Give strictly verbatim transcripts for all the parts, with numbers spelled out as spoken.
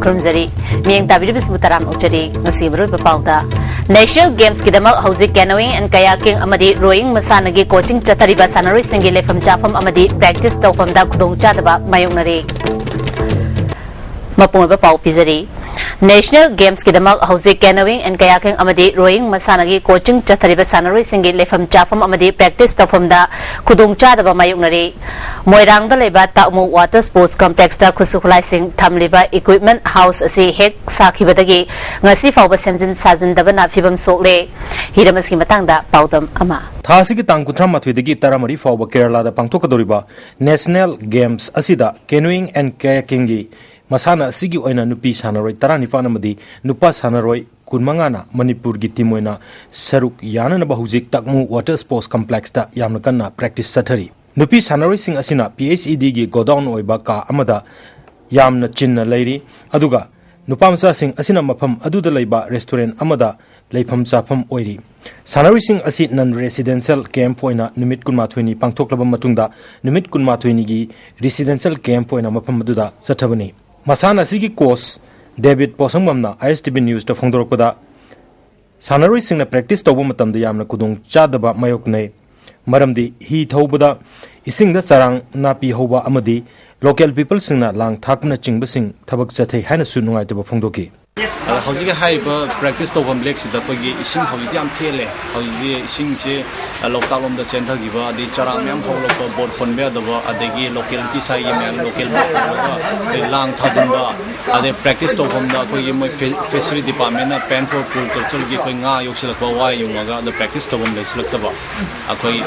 ꯈꯨꯔꯨꯝꯖꯔꯤ꯫ ꯃꯤꯠꯌꯦꯡ ꯇꯥꯕꯤꯔꯤꯕꯁꯤꯕꯨ ꯇꯔꯥꯝꯅ ꯑꯣꯛꯆꯔꯤ꯫ ꯉꯁꯤꯒꯤ ꯃꯔꯨꯑꯣꯏꯕ ꯄꯥꯎꯗ, National Gamesꯀꯤꯗꯃꯛ ꯍꯧꯖꯤꯛ canoeing and kayaking ꯑꯃꯗꯤ rowing ꯃꯁꯥꯟꯅꯒꯤ coaching ꯆꯠꯊꯔꯤꯕ ꯁꯥꯟꯅꯔꯣꯏꯁꯤꯡꯒꯤ ꯂꯩꯐꯝ ꯆꯥꯐꯝ ꯑꯃꯗꯤ practice ꯇꯧꯐꯝꯗ ꯈꯨꯗꯣꯡꯆꯥꯗꯕ ꯃꯥꯌꯣꯛꯅꯔꯤ꯫ ꯃꯄꯨꯡ ꯑꯣꯏꯕ ꯄꯥꯎ ꯄꯤꯖꯔꯤ꯫ National Gamesꯀꯤꯗꯃꯛ ꯍꯧꯖꯤꯛ canoeing and kayaking ꯑꯃꯗꯤ rowing ꯃꯁꯥꯟꯅꯒꯤ coaching ꯆꯠꯊꯔꯤꯕ ꯁꯥꯟꯅꯔꯣꯏꯁꯤꯡꯒꯤ ꯂꯩꯐꯝ ꯆꯥꯐꯝ ꯑꯃꯗꯤ practice ꯇꯧꯐꯝꯗ ꯈꯨꯗꯣꯡꯆꯥꯗꯕ ꯃꯥꯌꯣꯛꯅꯔꯤ꯫ ꯃꯣꯏꯔꯥꯡꯗ ꯂꯩꯕ ꯇꯥꯛꯃꯨ Water Sports Complexꯇ ꯈꯨꯠꯁꯨ ꯈꯨꯠꯂꯥꯏꯁꯤꯡ ꯊꯝꯂꯤꯕ equipment house ꯑꯁꯤ ꯍꯦꯛ ꯁꯥꯈꯤꯕꯗꯒꯤ ꯉꯁꯤ ꯐꯥꯎꯕ ꯁꯦꯝꯖꯤꯟ ꯁꯥꯖꯤꯟꯗꯕꯅ ꯐꯤꯕꯝ ꯁꯣꯛꯂꯦ꯫ ꯍꯤꯔꯝ ꯑꯁꯤꯒꯤ ꯃꯇꯥꯡꯗ ꯄꯥꯎꯗꯝ ꯑꯃ꯫ ꯊꯥ ꯑꯁꯤꯒꯤ ꯇꯥꯡ ꯀꯨꯟꯊ꯭ꯔꯥ ꯃꯥꯊꯣꯏꯗꯒꯤ ꯇꯔꯥꯃꯔꯤ ꯐꯥꯎꯕ ꯀꯦꯔꯂꯥꯗ ꯄꯥꯡꯊꯣꯛꯀꯗꯧꯔꯤꯕ National Games ꯑꯁꯤꯗ canoeing and kayakingꯒꯤ ꯃꯁꯥꯟꯅ ꯑꯁꯤꯒꯤ ꯑꯣꯏꯅ ꯅꯨꯄꯤ ꯁꯥꯟꯅꯔꯣꯏ ꯇꯔꯥꯅꯤꯄꯥꯟ ꯑꯃꯗꯤ ꯅꯨꯄꯥ ꯁꯥꯟꯅꯔꯣꯏ ꯀꯨꯟꯃꯉꯥꯅ ꯃꯅꯤꯄꯨꯔꯒꯤ team ꯑꯣꯏꯅ ꯁꯔꯨꯛ ꯌꯥꯅꯅꯕ ꯍꯧꯖꯤꯛ ꯇꯥꯛꯃꯨ Water Sports Complexꯇ ꯌꯥꯝꯅ ꯀꯟꯅ practice ꯆꯠꯊꯔꯤ꯫ ꯅꯨꯄꯤ ꯁꯥꯟꯅꯔꯣꯏꯁꯤꯡ ꯑꯁꯤꯅ PHEDꯒꯤ godown ꯑꯣꯏꯕ ꯀꯥ ꯑꯃꯗ ꯌꯥꯝꯅ ꯆꯤꯟꯅ ꯂꯩꯔꯤ, ꯑꯗꯨꯒ ꯅꯨꯄꯥ ꯃꯆꯥꯁꯤꯡ ꯑꯁꯤꯅ ꯃꯐꯝ ꯑꯗꯨꯗ ꯂꯩꯕ restaurant ꯑꯃꯗ ꯂꯩꯐꯝ ꯆꯥꯐꯝ ꯑꯣꯏꯔꯤ꯫ ꯁꯥꯟꯅꯔꯣꯏꯁꯤꯡ ꯑꯁꯤ non residential camp ꯑꯣꯏꯅ ꯅꯨꯃꯤꯠ ꯀꯨꯟꯃꯥꯊꯣꯏꯅꯤ ꯄꯥꯡꯊꯣꯛꯂꯕ ꯃꯇꯨꯡꯗ ꯅꯨꯃꯤꯠ ꯀꯨꯟꯃꯥꯊꯣꯏꯅꯤꯒꯤ residential camp ꯑꯣꯏꯅ ꯃꯐꯝ ꯑꯗꯨꯗ ꯆꯠꯊꯕꯅꯤ꯫ ꯃꯁꯥꯟꯅ ꯑꯁꯤꯒꯤ coach ꯗꯦꯕꯤꯠ ꯄꯣꯁꯪꯕꯝꯅ ISTV Newsꯇ ꯐꯣꯡꯗꯣꯔꯛꯄꯗ, ꯁꯥꯟꯅꯔꯣꯏꯁꯤꯡꯅ practice ꯇꯧꯕ ꯃꯇꯝꯗ ꯌꯥꯝꯅ ꯈꯨꯗꯣꯡ ꯆꯥꯗꯕ ꯃꯥꯌꯣꯛꯅꯩ, ꯃꯔꯝꯗꯤ ꯍꯤ ꯊꯧꯕꯗ ꯏꯁꯤꯡꯗ ꯆꯔꯥꯡ ꯅꯥꯄꯤ ꯍꯧꯕ ꯑꯃꯗꯤ local peopleꯁꯤꯡꯅ ꯂꯥꯡ ꯊꯥꯛꯄꯅꯆꯤꯡꯕꯁꯤꯡ ꯊꯕꯛ ꯆꯠꯊꯩ ꯍꯥꯏꯅꯁꯨ ꯅꯨꯡꯉꯥꯏꯇꯕ ꯐꯣꯡꯗꯣꯛꯈꯤ꯫ ꯑꯗ ꯍꯧꯖꯤꯛꯀꯤ ꯍꯥꯏꯔꯤꯕ practice ꯇꯧꯐꯝ lakeꯁꯤꯗ ꯑꯩꯈꯣꯏꯒꯤ ꯏꯁꯤꯡ ꯍꯧꯖꯤꯛꯇꯤ ꯌꯥꯝ ꯊꯦꯜꯂꯦ꯫ ꯍꯧꯖꯤꯛꯇꯤ ꯏꯁꯤꯡꯁꯦ, ꯑ, ꯂꯣꯛꯇꯥꯛ ꯂꯣꯝꯗ ꯆꯦꯟꯊꯈꯤꯕ, ꯑꯗꯩ ꯆꯔꯥꯡ ꯃꯌꯥꯝ ꯍꯧꯔꯛꯄ, boat ꯍꯣꯟꯕ ꯌꯥꯗꯕ, ꯑꯗꯒꯤ locality ꯁ꯭ꯋꯥꯏꯒꯤ ꯃꯌꯥꯝ local boat ꯍꯣꯜꯂꯒ ꯑꯩꯈꯣꯏ ꯂꯥꯡ ꯊꯥꯖꯤꯟꯕ, ꯑꯗꯩ practice ꯇꯧꯐꯝꯗ ꯑꯩꯈꯣꯏꯒꯤ ꯃꯣꯏ fe-, fishery departmentꯅ pen for pool cultureꯒꯤ ꯑꯩꯈꯣꯏ ꯉꯥ ꯌꯣꯛꯁꯤꯜꯂꯛꯄ, ꯋꯥ ꯌꯨꯡꯉꯒ ꯑꯗ practice ꯇꯧꯐꯝ ꯂꯩꯁꯤꯜꯂꯛꯇꯕ, ꯑꯩꯈꯣꯏ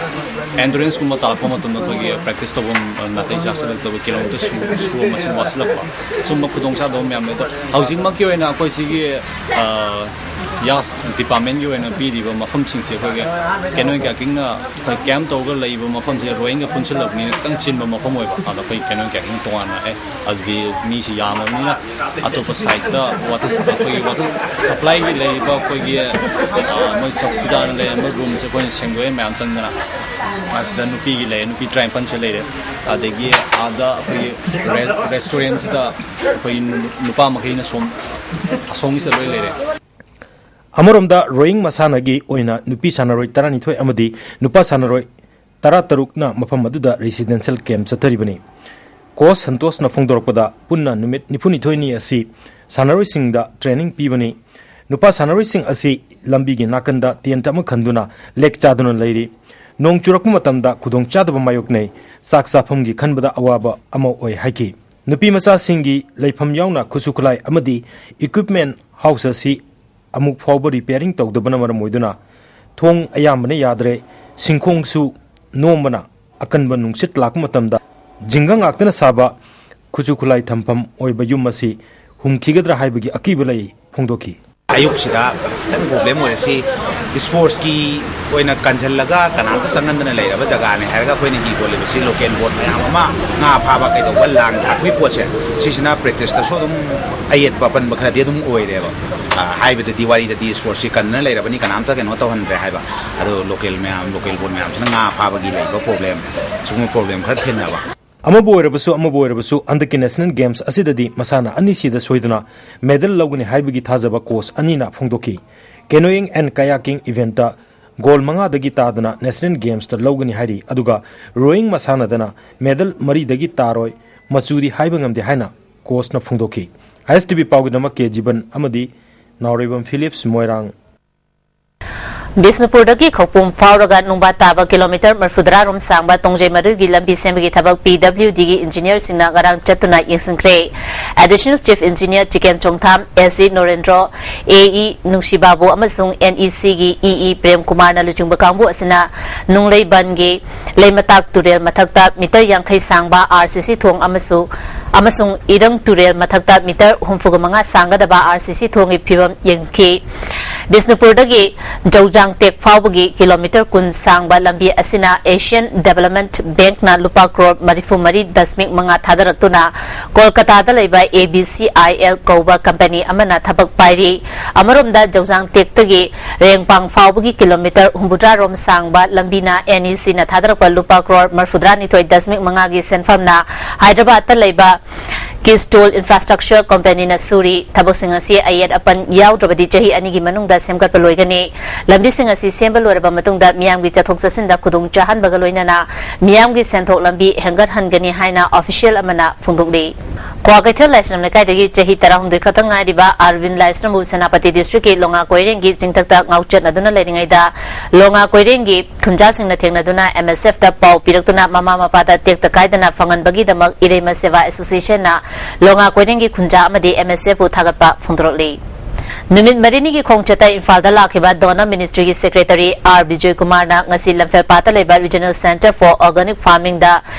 enduranceꯀꯨꯝꯕ ꯇꯥꯔꯛꯄ ꯃꯇꯝꯗ ꯑꯩꯈꯣꯏꯒꯤ practice ꯇꯧꯐꯝ, ꯑ, ꯅꯥꯇꯩ ꯆꯥꯁꯤꯜꯂꯛꯇꯕ, kilometre ꯁꯨ-, ꯁꯨꯕ ꯃꯁꯤꯡ ꯋꯥꯠꯁꯤꯜꯂꯛꯄ, ꯁꯨꯝꯕ ꯈꯨꯗꯣꯡꯆꯥꯗꯕ ꯃꯌꯥꯝ ꯂꯩ꯫ ꯑꯗꯣ ꯍꯧꯖꯤꯛꯃꯛꯀꯤ ꯑꯣꯏꯅ ꯑꯩꯈꯣꯏ ꯁꯤꯒꯤ ꯌꯥꯁ ꯗꯤꯄꯥꯔꯠꯃꯦꯟꯒꯤ ꯑꯣꯏꯅ ꯄꯤꯔꯤꯕ ꯃꯐꯝꯁꯤꯡꯁꯦ ꯑꯩꯈꯣꯏꯒꯤ ꯀꯦꯅꯣꯏ ꯀꯌꯥꯀꯤꯡꯅ ꯑꯩꯈꯣꯏ ꯀꯦꯝ ꯇꯧꯔꯒ ꯂꯩꯕ ꯃꯐꯝꯁꯦ ꯔꯣꯌꯤꯡꯒ ꯄꯨꯟꯁꯤꯜꯂꯕꯅꯤꯅ ꯈꯤꯇꯪ ꯆꯤꯟꯕ ꯃꯐꯝ ꯑꯣꯏꯕ꯫ ꯑꯗ ꯑꯩꯈꯣꯏ ꯀꯦꯅꯣꯏ ꯀꯌꯥꯀꯤꯡ ꯇꯣꯉꯥꯟꯅ ꯑꯦ ꯑꯗꯨꯗꯤ ꯃꯤꯁꯤ ꯌꯥꯝꯃꯕꯅꯤꯅ ꯑꯇꯣꯞꯄ ꯁꯥꯏꯠꯇ ꯋꯥꯇꯔ ꯑꯩꯈꯣꯏꯒꯤ ꯋꯥꯇꯔ ꯁꯄ꯭ꯂꯥꯏꯒꯤ ꯂꯩꯔꯤꯕ ꯑꯩꯈꯣꯏꯒꯤ ꯃꯣꯏ ꯆꯧꯀꯤꯗꯥꯔꯅ ꯂꯩꯔꯝꯕ ꯔꯨꯝꯁꯦ ꯑꯩꯈꯣꯏꯅ ꯁꯦꯡꯗꯣꯛꯑꯦ ꯃꯌꯥꯝ ꯆꯪꯗꯅ꯫ ꯑꯁꯤꯗ ꯅꯨꯄꯤꯒꯤ ꯂꯩꯔꯦ, ꯅꯨꯄꯤ ꯇꯔꯥꯅꯤꯄꯥꯟꯁꯨ ꯂꯩꯔꯦ꯫ ꯑꯗꯒꯤ ꯑꯥꯗ ꯑꯩꯈꯣꯏꯒꯤ ꯔꯦꯁꯇꯨꯔꯦꯟꯁꯤꯗ ꯑꯩꯈꯣꯏꯒꯤ ꯅꯨꯄꯥ ꯃꯈꯩꯅ ꯁꯣꯝ ꯑꯁꯣꯝꯒꯤꯁꯤꯗ ꯂꯣꯏ ꯂꯩꯔꯦ꯫ ꯑꯃꯔꯣꯝꯗ ꯔꯣꯌꯤꯡ ꯃꯁꯥꯟꯅꯒꯤ ꯑꯣꯏꯅ ꯅꯨꯄꯤ ꯁꯥꯟꯅꯔꯣꯏ ꯇꯔꯥꯅꯤꯊꯣꯏ ꯑꯃꯗꯤ ꯅꯨꯄꯥ ꯁꯥꯟꯅꯔꯣꯏ ꯇꯔꯥꯇꯔꯨꯛꯅ ꯃꯐꯝ ꯑꯗꯨꯗ ꯔꯤꯁꯤꯗꯦꯟꯁꯤꯌꯦꯜ ꯀꯦꯝꯞ ꯆꯠꯊꯔꯤꯕꯅꯤ꯫ ꯀꯣꯆ ꯁꯟꯇꯣꯁꯅ ꯐꯣꯡꯗꯣꯔꯛꯄꯗ ꯄꯨꯟꯅ ꯅꯨꯃꯤꯠ ꯅꯤꯐꯨꯅꯤꯊꯣꯏꯅꯤ ꯑꯁꯤ ꯁꯥꯟꯅꯔꯣꯏꯁꯤꯡꯗ ꯇ꯭ꯔꯦꯅꯤꯡ ꯄꯤꯕꯅꯤ꯫ ꯅꯨꯄꯥ ꯁꯥꯟꯅꯔꯣꯏꯁꯤꯡ ꯑꯁꯤ ꯂꯝꯕꯤꯒꯤ ꯅꯥꯀꯟꯗ ꯇꯦꯟꯠ ꯑꯃ ꯈꯟꯗꯨꯅ ꯂꯦꯛ ꯆꯥꯗꯨꯅ ꯂꯩꯔꯤ꯫ ꯅꯣꯡ ꯆꯨꯔꯛꯄ ꯃꯇꯝꯗ ꯈꯨꯗꯣꯡꯆꯥꯗꯕ ꯃꯥꯌꯣꯛꯅꯩ꯫ ꯆꯥꯛ ꯆꯥꯐꯝꯒꯤ ꯈꯟꯕꯗ ꯑꯋꯥꯕ ꯑꯃ ꯑꯣꯏ ꯍꯥꯏꯈꯤ꯫ ꯅꯨꯄꯤ ꯃꯆꯥꯁꯤꯡꯒꯤ ꯂꯩꯐꯝ ꯌꯥꯎꯅ ꯈꯨꯠꯁꯨ ꯈꯨꯠꯂꯥꯏ ꯑꯃꯗꯤ ꯏꯀ꯭ꯋꯤꯞꯃꯦꯟ ꯍꯥꯎꯁ ꯑꯁꯤ ꯑꯃꯨꯛ ꯐꯥꯎꯕ ꯔꯤꯄꯦꯌꯥꯔꯤꯡ ꯇꯧꯗꯕꯅ ꯃꯔꯝ ꯑꯣꯏꯗꯨꯅ ꯊꯣꯡ ꯑꯌꯥꯝꯕꯅ ꯌꯥꯗ꯭ꯔꯦ꯫ ꯁꯤꯡꯈꯣꯡꯁꯨ ꯅꯣꯝꯕꯅ ꯑꯀꯟꯕ ꯅꯨꯡꯁꯤꯠ ꯂꯥꯛꯄ ꯃꯇꯝꯗ ꯖꯤꯡꯒ ꯉꯥꯛꯇꯅ ꯁꯥꯕ ꯈꯨꯠꯁꯨ ꯈꯨꯠꯂꯥꯏ ꯊꯝꯐꯝ ꯑꯣꯏꯕ ꯌꯨꯝ ꯑꯁꯤ ꯍꯨꯝꯈꯤꯒꯗ꯭ꯔꯥ ꯍꯥꯏꯕꯒꯤ ꯑꯀꯤꯕ ꯂꯩ ꯐꯣꯡꯗꯣꯛꯈꯤ꯫ ꯑꯌꯨꯛꯁꯤꯗ ꯈꯤꯇꯪ ꯄ꯭ꯔꯣꯕ꯭ꯂꯦꯝ ꯑꯣꯏꯔꯁꯤ ꯏꯁꯄꯣꯔꯠꯁꯀꯤ ꯑꯣꯏꯅ ꯀꯟꯁꯤꯜꯂꯒ ꯀꯅꯥꯝꯇ ꯆꯪꯍꯟꯗꯅ ꯂꯩꯔꯕ ꯖꯒꯥꯅꯤ ꯍꯥꯏꯔꯒ ꯑꯩꯈꯣꯏꯅ ꯍꯤ ꯒꯣꯜꯂꯤꯕꯁꯤ ꯂꯣꯀꯦꯜ ꯕꯣꯠ ꯃꯌꯥꯝ ꯑꯃ ꯉꯥ ꯐꯥꯕ ꯀꯩꯗꯧꯕ ꯂꯥꯡ ꯊꯥꯛꯄꯒꯤ ꯄꯣꯠꯁꯦ ꯁꯤꯁꯤꯅ ꯄ꯭ꯔꯦꯛꯇꯤꯁꯇꯁꯨ ꯑꯗꯨꯝ ꯑꯌꯦꯠꯄ ꯑꯄꯟꯕ ꯈꯔꯗꯤ ꯑꯗꯨꯝ ꯑꯣꯏꯔꯦꯕ꯫ ꯍꯥꯏꯕꯗꯗꯤ ꯋꯥꯔꯤꯗꯗꯤ ꯏꯁꯄꯣꯔꯠꯁꯤ ꯀꯟꯗꯅ ꯂꯩꯔꯕꯅꯤ ꯀꯅꯥꯝꯇ ꯀꯩꯅꯣ ꯇꯧꯍꯟꯗ꯭ꯔꯦ ꯍꯥꯏꯕ꯫ ꯑꯗꯣ ꯂꯣꯀꯦꯜ ꯃꯌꯥꯝ ꯂꯣꯀꯦꯜ ꯕꯣꯠ ꯃꯌꯥꯝꯁꯤꯅ ꯉꯥ ꯐꯥꯕꯒꯤ ꯂꯩꯕ ꯄ꯭ꯔꯣꯕ꯭ꯂꯦꯝ ꯁꯤꯒꯨꯝꯕ ꯄ꯭ꯔꯣꯕ꯭ꯂꯦꯝ ꯈꯔ ꯊꯦꯡꯅꯕ꯫ ꯑꯃꯕꯨ ꯑꯣꯏꯔꯕꯁꯨ ꯑꯃꯕꯨ ꯑꯣꯏꯔꯕꯁꯨ ꯍꯟꯗꯛꯀꯤ ꯅꯦꯁꯅꯦꯜ ꯒꯦꯝꯁ ꯑꯁꯤꯗꯗꯤ ꯃꯁꯥꯟꯅ ꯑꯅꯤꯁꯤꯗ ꯁꯣꯏꯗꯅ ꯃꯦꯗꯜ ꯂꯧꯒꯅꯤ ꯍꯥꯏꯕꯒꯤ ꯊꯥꯖꯕ ꯀꯣꯆ ꯑꯅꯤꯅ ꯐꯣꯡꯗꯣꯛꯈꯤ꯫ Canoeing and Kayaking eventꯇ ꯒꯣꯜ ꯃꯉꯥꯗꯒꯤ ꯇꯥꯗꯅ ꯅꯦꯁꯅꯦꯜ ꯒꯦꯝꯁꯇ ꯂꯧꯒꯅꯤ ꯍꯥꯏꯔꯤ, ꯑꯗꯨꯒ ꯔꯣꯌꯤꯡ ꯃꯁꯥꯟꯅꯗꯅ ꯃꯦꯗꯜ ꯃꯔꯤꯗꯒꯤ ꯇꯥꯔꯣꯏ, ꯃꯆꯨꯗꯤ ꯍꯥꯏꯕ ꯉꯝꯗꯦ ꯍꯥꯏꯅ ꯀꯣꯆꯅ ꯐꯣꯡꯗꯣꯛꯈꯤ꯫ ꯑꯥꯏ ꯑꯦꯁ ꯇꯤ ꯚꯤ ꯄꯥꯎꯒꯤꯗꯃꯛ ꯀꯦ ꯖꯤꯕꯟ ꯑꯃꯗꯤ ꯅꯥꯎꯔꯦꯝꯕꯝ ꯐꯤꯂꯤꯞꯁ, ꯃꯣꯏꯔꯥꯡ꯫ ꯕꯤꯁꯅꯨꯄꯨꯔꯗꯒꯤ ꯈꯧꯄꯨꯝ ꯐꯥꯎꯔꯒ ꯅꯨꯡꯕꯥ ꯇꯥꯕ ꯀꯤꯂꯣꯃꯤꯇꯔ ꯃꯔꯤꯐꯨꯇꯔꯥ ꯔꯣꯝ ꯁꯥꯡꯕ ꯇꯣꯡꯖꯩ ꯃꯔꯤꯜꯒꯤ ꯂꯝꯕꯤ ꯁꯦꯝꯕꯒꯤ ꯊꯕꯛ ꯄꯤ ꯗꯕ꯭ꯂꯤꯎ ꯗꯤꯒꯤ ꯏꯟꯖꯤꯅꯤꯌꯔꯁꯤꯡꯅ ꯉꯔꯥꯡ ꯆꯠꯇꯨꯅ ꯌꯦꯡꯁꯤꯟꯈ꯭ꯔꯦ꯫ ꯑꯦꯗꯤꯁꯅꯦꯜ ꯆꯤꯐ ꯏꯟꯖꯤꯅꯤꯌꯔ ꯆꯤꯀꯦꯟ ꯆꯣꯡꯊꯥꯝ, ꯑꯦ ꯁꯤ ꯅꯣꯔꯦꯟꯗ꯭ꯔꯣ, ꯑꯦ ꯏ ꯅꯨꯡꯁꯤꯕꯥꯕꯨ ꯑꯃꯁꯨꯡ ꯑꯦꯟ ꯏ ꯁꯤꯒꯤ ꯏ ꯏ ꯄ꯭ꯔꯦꯝ ꯀꯨꯃꯥꯔꯅ ꯂꯨꯆꯤꯡꯕ ꯀꯥꯡꯕꯨ ꯑꯁꯤꯅ ꯅꯨꯡꯂꯩ ꯕꯟꯒꯤ ꯂꯩꯃꯇꯥꯛ ꯇꯨꯔꯦꯜ ꯃꯊꯛꯇ ꯃꯤꯇꯔ ꯌꯥꯡꯈꯩ ꯁꯥꯡꯕ ꯑꯥꯔ ꯁꯤ ꯁꯤ ꯊꯣꯡ ꯑꯃꯁꯨ ꯑꯃꯁꯨꯡ ꯏꯔꯪ ꯇꯨꯔꯦꯜ ꯃꯊꯛꯇ ꯃꯤꯇꯔ ꯍꯨꯝꯐꯨꯒ ꯃꯉꯥ ꯁꯥꯡꯒꯗꯕ ꯑꯥꯔ ꯁꯤ ꯁꯤ ꯊꯣꯡꯒꯤ ꯐꯤꯕꯝ ꯌꯦꯡꯈꯤ꯫ ꯕꯤꯁꯅꯨꯄꯨꯔꯗꯒꯤ ꯖꯧꯖꯥꯡ ꯇꯦꯛ ꯐꯥꯎꯕꯒꯤ ꯀꯤꯂꯣꯃꯤꯇꯔ ꯀꯨꯟ ꯁꯥꯡꯕ ꯂꯝꯕꯤ ꯑꯁꯤꯅ ꯑꯦꯁꯤꯌꯥꯟ ꯗꯦꯕꯂꯞꯃꯦꯟꯠ ꯕꯦꯡꯛꯅ ꯂꯨꯄꯥ ꯀ꯭ꯔꯣꯔ ꯃꯔꯤꯐꯨ ꯃꯔꯤ ꯗꯁꯃꯤꯛ ꯃꯉꯥ ꯊꯥꯗꯔꯛꯇꯨꯅ ꯀꯣꯜꯀꯇꯥꯗ ꯂꯩꯕ A B C I L ꯀꯧꯕ ꯀꯝꯄꯅꯤ ꯑꯃꯅ ꯊꯕꯛ ꯄꯥꯏꯔꯤ꯫ ꯑꯃꯔꯣꯝꯗ ꯖꯧꯖꯥꯡ ꯇꯦꯛꯇꯒꯤ ꯔꯦꯡꯄꯥꯡ ꯐꯥꯎꯕꯒꯤ ꯀꯤꯂꯣꯃꯤꯇꯔ ꯍꯨꯝꯐꯨꯇꯔꯥ ꯔꯣꯝ ꯁꯥꯡꯕ ꯂꯝꯕꯤꯅ ꯑꯦꯟ ꯏ ꯁꯤꯅ ꯊꯥꯗꯔꯛꯄ ꯂꯨꯄꯥ ꯀ꯭ꯔꯣꯔ ꯃꯔꯤꯐꯨꯇꯔꯥꯅꯤꯊꯣꯏ ꯗꯁꯃꯤꯛ ꯃꯉꯥꯒꯤ ꯁꯦꯟꯐꯝꯅ ꯍꯥꯏꯗ꯭ꯔꯕꯥꯗꯇ ꯂꯩꯕ ꯀꯤꯁꯇꯣꯜ ꯏꯟꯐ꯭ꯔꯥꯁ꯭ꯇ꯭ꯔꯛꯆꯔ ꯀꯝꯄꯦꯅꯤꯅ ꯁꯨꯔꯤ꯫ ꯊꯕꯛꯁꯤꯡ ꯑꯁꯤ ꯑꯌꯦꯠ ꯑꯄꯟ ꯌꯥꯎꯗ꯭ꯔꯕꯗꯤ ꯆꯍꯤ ꯑꯅꯤꯒꯤ ꯃꯅꯨꯡꯗ ꯁꯦꯝꯒꯠꯄ ꯂꯣꯏꯒꯅꯤ꯫ ꯂꯝꯕꯤꯁꯤꯡ ꯑꯁꯤ ꯁꯦꯝꯕ ꯂꯣꯏꯔꯕ ꯃꯇꯨꯡꯗ ꯃꯤꯌꯥꯝꯒꯤ ꯆꯠꯊꯣꯛ ꯆꯠꯁꯤꯟꯗ ꯈꯨꯗꯣꯡ ꯆꯥꯍꯟꯕꯒ ꯂꯣꯏꯅꯅ ꯃꯤꯌꯥꯝꯒꯤ ꯁꯦꯟꯊꯣꯛ ꯂꯝꯕꯤ ꯍꯦꯟꯒꯠꯍꯟꯒꯅꯤ ꯍꯥꯏꯅ ꯑꯣꯐꯤꯁꯤꯌꯦꯜ ꯑꯃꯅ ꯐꯣꯡꯗꯣꯛꯂꯤ꯫ ꯀ꯭ꯋꯥꯀꯩꯊꯦꯜ ꯂꯥꯏꯁ꯭ꯔꯝ ꯂꯩꯀꯥꯏꯗꯒꯤ ꯆꯍꯤ ꯇꯔꯥꯍꯨꯝꯗꯣꯏ ꯈꯛꯇ ꯉꯥꯏꯔꯤꯕ ꯑꯥꯔꯕꯤꯟ ꯂꯥꯏꯁ꯭ꯔꯝꯕꯨ ꯁꯦꯅꯥꯄꯇꯤ ꯗꯤꯁꯇ꯭ꯔꯤꯛꯀꯤ ꯂꯣꯉꯥ ꯀꯣꯏꯔꯦꯡꯒꯤ ꯆꯤꯡꯊꯛꯇ ꯉꯥꯎꯆꯠꯅꯗꯨꯅ ꯂꯩꯔꯤꯉꯩꯗ ꯂꯣꯉꯥ ꯀꯣꯏꯔꯦꯡꯒꯤ ꯈꯨꯟꯖꯥꯁꯤꯡꯅ ꯊꯦꯡꯅꯗꯨꯅ ꯑꯦꯝ ꯑꯦꯁ ꯑꯦꯐꯇ ꯄꯥꯎ ꯄꯤꯔꯛꯇꯨꯅ ꯃꯃꯥ ꯃꯄꯥꯗ ꯇꯦꯛꯇ ꯀꯥꯏꯗꯅ ꯐꯪꯍꯟꯕꯒꯤꯗꯃꯛ ꯏꯔꯩꯃ ꯁꯦꯕꯥ ꯑꯦꯁꯣꯁꯤꯌꯦꯁꯟꯅ ꯂꯣꯉꯥ ꯀꯣꯏꯔꯦꯡꯒꯤ ꯈꯨꯟꯖꯥ ꯑꯃꯗꯤ ꯑꯦꯝ ꯑꯦꯁ ꯑꯦꯐꯄꯨ ꯊꯥꯒꯠꯄ ꯐꯣꯡꯗꯣꯔꯛꯂꯤ꯫ ꯅꯨꯃꯤꯠ ꯃꯔꯤꯅꯤꯒꯤ ꯈꯣꯡꯆꯠꯇ ꯏꯝꯐꯥꯜꯗ ꯂꯥꯛꯈꯤꯕ ꯗꯣꯅꯔ ꯃꯤꯅꯤꯁꯇ꯭ꯔꯤꯒꯤ ꯁꯦꯀ꯭ꯔꯦꯇꯔꯤ ꯑꯥꯔ ꯕꯤꯖꯣꯏ ꯀꯨꯃꯥꯔꯅ ꯉꯁꯤ ꯂꯝꯐꯦꯜꯄꯥꯠꯇ ꯂꯩꯕ ꯔꯤꯖꯅꯦꯜ ꯁꯦꯟꯇꯔ ꯐꯣꯔ ꯑꯣꯔꯒꯥꯅꯤꯛ ꯐꯥꯔꯃꯤꯡꯗ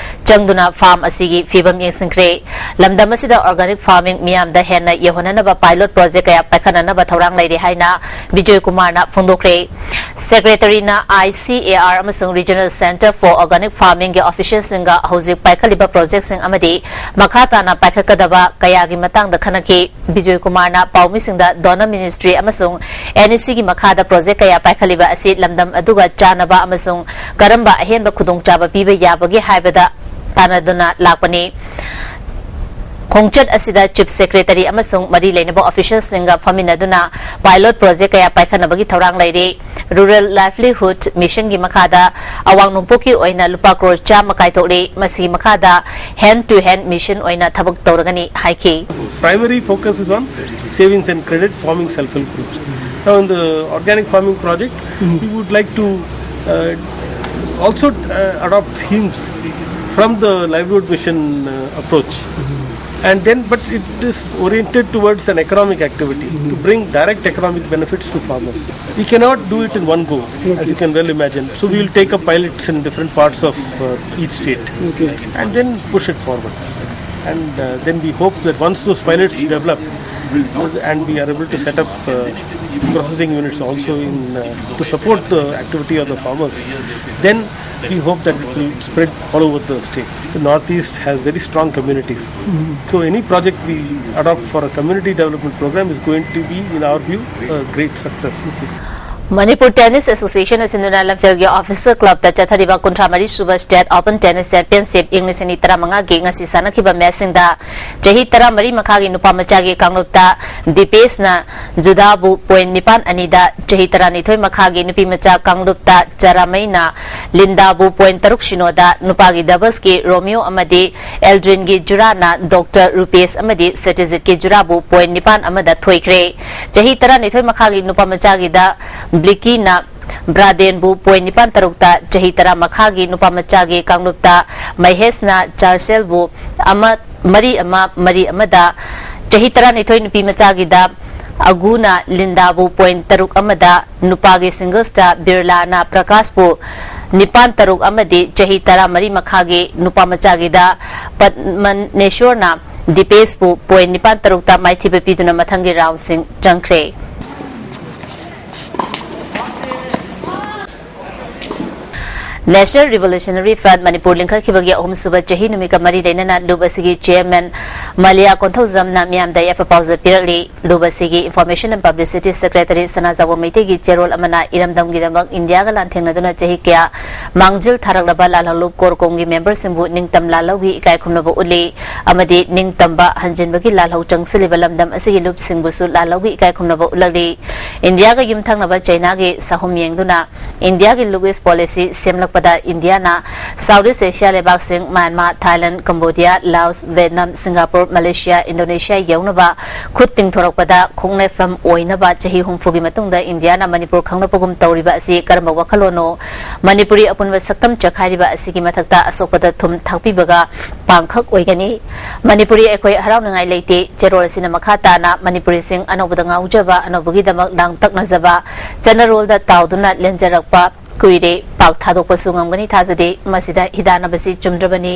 ꯆꯪꯗꯨꯅ ꯐꯥꯔꯝ ꯑꯁꯤꯒꯤ ꯐꯤꯕꯝ ꯌꯦꯡꯁꯤꯟꯈ꯭ꯔꯦ꯫ ꯂꯝꯗꯝ ꯑꯁꯤꯗ ꯑꯣꯔꯒꯥꯅꯤꯛ ꯐꯥꯔꯃꯤꯡ ꯃꯤꯌꯥꯝꯗ ꯍꯦꯟꯅ ꯌꯧꯍꯟꯅꯅꯕ ꯄꯥꯏꯂꯣꯠ ꯄ꯭ꯔꯣꯖꯦꯛ ꯀꯌꯥ ꯄꯥꯏꯈꯠꯅꯅꯕ ꯊꯧꯔꯥꯡ ꯂꯩꯔꯤ ꯍꯥꯏꯅ ꯕꯤꯖꯣꯏ ꯀꯨꯃꯥꯔꯅ ꯐꯣꯡꯗꯣꯛꯈ꯭ꯔꯦ꯫ ꯁꯦꯀ꯭ꯔꯦꯇꯔꯤꯅ ꯑꯥꯏ ꯁꯤ ꯑꯦ ꯑꯥꯔ ꯑꯃꯁꯨꯡ ꯔꯤꯖꯅꯦꯜ ꯁꯦꯟꯇꯔ ꯐꯣꯔ ꯑꯣꯔꯒꯥꯅꯤꯛ ꯐꯥꯔꯃꯤꯡꯒꯤ ꯑꯣꯐꯤꯁꯤꯌꯦꯜꯁꯤꯡꯒ ꯍꯧꯖꯤꯛ ꯄꯥꯏꯈꯠꯂꯤꯕ ꯄ꯭ꯔꯣꯖꯦꯛꯁꯤꯡ ꯑꯃꯗꯤ ꯃꯈꯥ ꯇꯥꯅ ꯄꯥꯏꯈꯠꯀꯗꯕ ꯀꯌꯥꯒꯤ ꯃꯇꯥꯡꯗ ꯈꯟꯅꯈꯤ꯫ ꯕꯤꯖꯣꯏ ꯀꯨꯃꯥꯔꯅ ꯄꯥꯎꯃꯤꯁꯤꯡꯗ ꯗꯣꯅꯔ ꯃꯤꯅꯤꯁꯇ꯭ꯔꯤ ꯑꯃꯁꯨꯡ ꯑꯦꯟ ꯏ ꯁꯤꯒꯤ ꯃꯈꯥꯗ ꯄ꯭ꯔꯣꯖꯦꯛ ꯀꯌꯥ ꯄꯥꯏꯈꯠꯂꯤꯕ ꯑꯁꯤ ꯂꯝꯗꯝ ꯑꯗꯨꯒ ꯆꯥꯟꯅꯕ ꯑꯃꯁꯨꯡ ꯀꯔꯝꯕ ꯑꯍꯦꯟꯕ ꯈꯨꯗꯣꯡꯆꯥꯕ ꯄꯤꯕ ꯌꯥꯕꯒꯦ ꯍꯥꯏꯕꯗ ꯇꯥꯟꯅꯗꯨꯅ ꯂꯥꯛꯄꯅꯤ꯫ ꯈꯣꯡꯆꯠ ꯑꯁꯤꯗ ꯆꯤꯐ ꯁꯦꯀ꯭ꯔꯦꯇꯔꯤ ꯑꯃꯁꯨꯡ ꯃꯔꯤ ꯂꯩꯅꯕ ꯑꯣꯐꯤꯁꯤꯌꯦꯜꯁꯤꯡꯒ ꯐꯝꯃꯤꯟꯅꯗꯨꯅ ꯄꯥꯏꯂꯣꯠ ꯄ꯭ꯔꯣꯖꯦꯛ ꯀꯌꯥ ꯄꯥꯏꯈꯠꯅꯕꯒꯤ ꯊꯧꯔꯥꯡ ꯂꯩꯔꯤ꯫ ꯔꯨꯔꯦꯜ ꯂꯥꯏꯚꯂꯤꯍꯨꯗ ꯃꯤꯁꯟꯒꯤ ꯃꯈꯥꯗ ꯑꯋꯥꯡ ꯅꯣꯡꯄꯣꯛꯀꯤ ꯑꯣꯏꯅ ꯂꯨꯄꯥ ꯀ꯭ꯔꯣꯔ ꯆꯥꯝꯃ ꯀꯥꯏꯊꯣꯛꯂꯤ꯫ ꯃꯁꯤꯒꯤ ꯃꯈꯥꯗ ꯍꯦꯟꯗ ꯇꯨ ꯍꯦꯟꯗ ꯃꯤꯁꯟ ꯑꯣꯏꯅ ꯊꯕꯛ ꯇꯧꯔꯒꯅꯤ ꯍꯥꯏꯈꯤ꯫ Primary focus is on savings and credit forming self-help groups. Now, in the organic farming project, we would like to uh, also uh, adopt themes from the livelihood mission uh, approach. And then, but it is oriented towards an economic activity to bring direct economic benefits to farmers. We cannot do it in one go, as you can well imagine. So we will take up pilots in different parts of uh, each state and then push it forward. And uh, then we hope that once those pilots develop and we are able to set up uh, processing units also in uh, to support the activity of the farmers, then we hope that it will spread all over the state. The Northeast has very strong communities. So any project we adopt for a community development program is going to be, in our view, a great success. Manipur Tennis Association ꯑꯁꯤꯟꯗꯨꯅ ꯂꯝꯐꯦꯜꯒꯤ official ꯀ꯭ꯂꯕꯇ ꯆꯠꯊꯔꯤꯕ ꯀꯨꯟꯊ꯭ꯔꯥ ꯃꯔꯤ ꯁꯨꯕ State Open Tennis Championship ꯏꯪ ꯂꯤꯁꯤꯡ ꯑꯅꯤ ꯇꯔꯥꯃꯉꯥꯒꯤ ꯉꯁꯤ ꯁꯥꯟꯅꯈꯤꯕ ꯃꯦꯆꯁꯤꯡꯗ ꯆꯍꯤ ꯇꯔꯥꯃꯔꯤ ꯃꯈꯥꯒꯤ ꯅꯨꯄꯥ ꯃꯆꯥꯒꯤ ꯀꯥꯡꯂꯨꯞꯇ ꯗꯤꯄꯦꯁꯅ ꯖꯨꯗꯥꯕꯨ ꯄꯣꯏꯟ ꯅꯤꯄꯥꯟ ꯑꯅꯤꯗ, ꯆꯍꯤ ꯇꯔꯥꯅꯤꯊꯣꯏ ꯃꯈꯥꯒꯤ ꯅꯨꯄꯤ ꯃꯆꯥ ꯀꯥꯡꯂꯨꯞꯇ ꯆꯔꯥꯃꯩꯅ ꯂꯤꯟꯗꯥꯕꯨ ꯄꯣꯏꯟ ꯇꯔꯨꯛ ꯁꯤꯅꯣꯗ, ꯅꯨꯄꯥꯒꯤ ꯗꯕꯜꯁꯀꯤ ꯔꯣꯃꯤꯌꯣ ꯑꯃꯗꯤ ꯑꯦꯜꯗ꯭ꯔꯤꯟꯒꯤ ꯖꯨꯔꯥꯅ ꯗꯣꯛꯇꯔ ꯔꯨꯄꯦꯁ ꯑꯃꯗꯤ ꯁꯇ꯭ꯌꯖꯤꯠꯀꯤ ꯖꯨꯔꯥꯕꯨ ꯄꯣꯏꯟ ꯅꯤꯄꯥꯟ ꯑꯃꯗ ꯊꯣꯏꯈ꯭ꯔꯦ꯫ ꯆꯍꯤ ꯇꯔꯥꯅꯤꯊꯣꯏ ꯃꯈꯥꯒꯤ ꯅꯨꯄꯥ ꯃꯆꯥꯒꯤꯗ ꯕ꯭ꯂꯤꯀꯤꯅ ꯕ꯭ꯔꯥꯗꯦꯟꯕꯨ ꯄꯣꯏꯟ ꯅꯤꯄꯥꯟ ꯇꯔꯨꯛꯇ, ꯆꯍꯤ ꯇꯔꯥ ꯃꯈꯥꯒꯤ ꯅꯨꯄꯥ ꯃꯆꯥꯒꯤ ꯀꯥꯡꯂꯨꯞꯇ ꯃꯍꯦꯁꯅ ꯆꯥꯔꯁꯦꯜꯕꯨ ꯑꯃ ꯃꯔꯤ ꯑꯃ ꯃꯔꯤ ꯑꯃꯗ, ꯆꯍꯤ ꯇꯔꯥꯅꯤꯊꯣꯏ ꯅꯨꯄꯤ ꯃꯆꯥꯒꯤꯗ ꯑꯒꯨꯅ ꯂꯤꯟꯗꯥꯕꯨ ꯄꯣꯏꯟ ꯇꯔꯨꯛ ꯑꯃꯗ, ꯅꯨꯄꯥꯒꯤ ꯁꯤꯡꯒꯜꯁꯇ ꯕꯤꯔꯂꯥꯅ ꯄ꯭ꯔꯀꯥꯁꯄꯨ ꯅꯤꯄꯥꯟ ꯇꯔꯨꯛ ꯑꯃꯗꯤ ꯆꯍꯤ ꯇꯔꯥꯃꯔꯤ ꯃꯈꯥꯒꯤ ꯅꯨꯄꯥ ꯃꯆꯥꯒꯤꯗ ꯄꯗꯃꯅꯦꯁꯣꯔꯅ ꯗꯤꯄꯦꯁꯄꯨ ꯄꯣꯏꯟ ꯅꯤꯄꯥꯟ ꯇꯔꯨꯛꯇ ꯃꯥꯏꯊꯤꯕ ꯄꯤꯗꯨꯅ ꯃꯊꯪꯒꯤ ꯔꯥꯎꯟꯁꯤꯡ ꯆꯪꯈ꯭ꯔꯦ꯫ National Revolutionary Front ꯃꯅꯤꯄꯨꯔ ꯂꯤꯡꯈꯠꯈꯤꯕꯒꯤ ꯑꯍꯨꯝꯁꯨꯕ ꯆꯍꯤ ꯅꯨꯃꯤꯠꯀ ꯃꯔꯤ ꯂꯩꯅꯅ ꯂꯨꯞ ꯑꯁꯤꯒꯤ ꯆꯦꯌꯔꯃꯦꯟ ꯃꯂꯤꯌꯥ ꯀꯣꯟꯊꯧꯖꯝꯅ ꯃꯤꯌꯥꯝꯗ ꯌꯥꯏꯐ ꯄꯥꯎꯖꯦꯜ ꯄꯤꯔꯛꯂꯤ꯫ ꯂꯨꯞ ꯑꯁꯤꯒꯤ Information and Publicity Secretary ꯁꯅꯥꯖꯥꯎꯕ ꯃꯩꯇꯩꯒꯤ ꯆꯦꯔꯣꯜ ꯑꯃꯅ ꯏꯔꯝꯗꯝꯒꯤꯗꯃꯛ ꯏꯟꯗꯤꯌꯥꯒ ꯂꯥꯟꯊꯦꯡꯅꯗꯨꯅ ꯆꯍꯤ ꯀꯌꯥ ꯃꯥꯡꯖꯤꯜ ꯊꯥꯔꯛꯂꯕ ꯂꯥꯜꯍꯧꯂꯨꯞ ꯀꯣꯔ ꯀꯣꯝꯒꯤ ꯃꯦꯝꯕꯔꯁꯤꯡꯕꯨ ꯅꯤꯡꯇꯝ ꯂꯥꯜꯍꯧꯒꯤ ꯏꯀꯥꯏ ꯈꯨꯝꯅꯕ ꯎꯠꯂꯤ ꯑꯃꯗꯤ ꯅꯤꯡꯇꯝꯕ ꯍꯟꯖꯤꯟꯕꯒꯤ ꯂꯥꯜꯍꯧ ꯆꯪꯁꯤꯜꯂꯤꯕ ꯂꯝꯗꯝ ꯑꯁꯤꯒꯤ ꯂꯨꯞꯁꯤꯡꯕꯨꯁꯨ ꯂꯥꯜꯍꯧꯒꯤ ꯏꯀꯥꯏ ꯈꯨꯝꯅꯕ ꯎꯠꯂꯛꯂꯤ꯫ ꯏꯟꯗꯤꯌꯥꯒ ꯌꯨꯝꯊꯪꯅꯕ ꯆꯩꯅꯥꯒꯤ ꯁꯥꯍꯨꯝ ꯌꯦꯡꯗꯨꯅ ꯏꯟꯗꯤꯌꯥꯒꯤ ꯂꯨꯛ ꯏꯁ ꯄꯣꯂꯤꯁꯤ ꯁꯦꯝꯂꯛꯄꯗ ꯏꯟꯗꯤꯌꯥꯅ ꯁꯥꯎꯠ ꯏꯁ ꯑꯦꯁꯤꯌꯥ ꯂꯩꯕꯥꯛꯁꯤꯡ Myanmar, Thailand, Cambodia, Laos, Vietnam, Singapore, Malaysia, Indonesia ꯌꯧꯅꯕ ꯈꯨꯠ ꯇꯤꯡꯊꯣꯔꯛꯄꯗ ꯈꯣꯡꯅꯦꯠꯐꯝ ꯑꯣꯏꯅꯕ ꯆꯍꯤ ꯍꯨꯝꯐꯨꯒꯤ ꯃꯇꯨꯡꯗ ꯏꯟꯗꯤꯌꯥꯅ ꯃꯅꯤꯄꯨꯔ ꯈꯪꯂꯛꯄꯒꯨꯝ ꯇꯧꯔꯤꯕ ꯑꯁꯤ ꯀꯔꯝꯕ ꯋꯥꯈꯜꯂꯣꯟꯅꯣ? ꯃꯅꯤꯄꯨꯔꯤ ꯑꯄꯨꯟꯕ ꯁꯛꯇꯝ ꯆꯈꯥꯏꯔꯤꯕ ꯑꯁꯤꯒꯤ ꯃꯊꯛꯇ ꯑꯁꯣꯛꯄꯗ ꯊꯨꯝ ꯊꯥꯛꯄꯤꯕꯒ ꯄꯥꯡꯈꯛ ꯑꯣꯏꯒꯅꯤ꯫ ꯃꯅꯤꯄꯨꯔꯤ ꯑꯩꯈꯣꯏ ꯍꯔꯥꯎꯅꯤꯡꯉꯥꯏ ꯂꯩꯇꯦ꯫ ꯆꯦꯔꯣꯜ ꯑꯁꯤꯅ ꯃꯈꯥ ꯇꯥꯅ ꯃꯅꯤꯄꯨꯔꯤꯁꯤꯡ ꯑꯅꯧꯕꯗ ꯉꯥꯎꯖꯕ, ꯑꯅꯧꯕꯒꯤꯗꯃꯛ ꯂꯥꯡꯇꯛꯅꯖꯕ, ꯆꯠꯅꯔꯣꯜꯗ ꯇꯥꯎꯗꯨꯅ ꯂꯦꯟꯖꯔꯛꯄ ꯀꯨꯏꯔꯦ, ꯄꯥꯛ ꯊꯥꯗꯣꯛꯄꯁꯨ ꯉꯝꯒꯅꯤ ꯊꯥꯖꯗꯦ꯫ ꯃꯁꯤꯗ ꯍꯤꯗꯥꯟꯅꯕꯁꯤ ꯆꯨꯝꯗ꯭ꯔꯕꯅꯤ꯫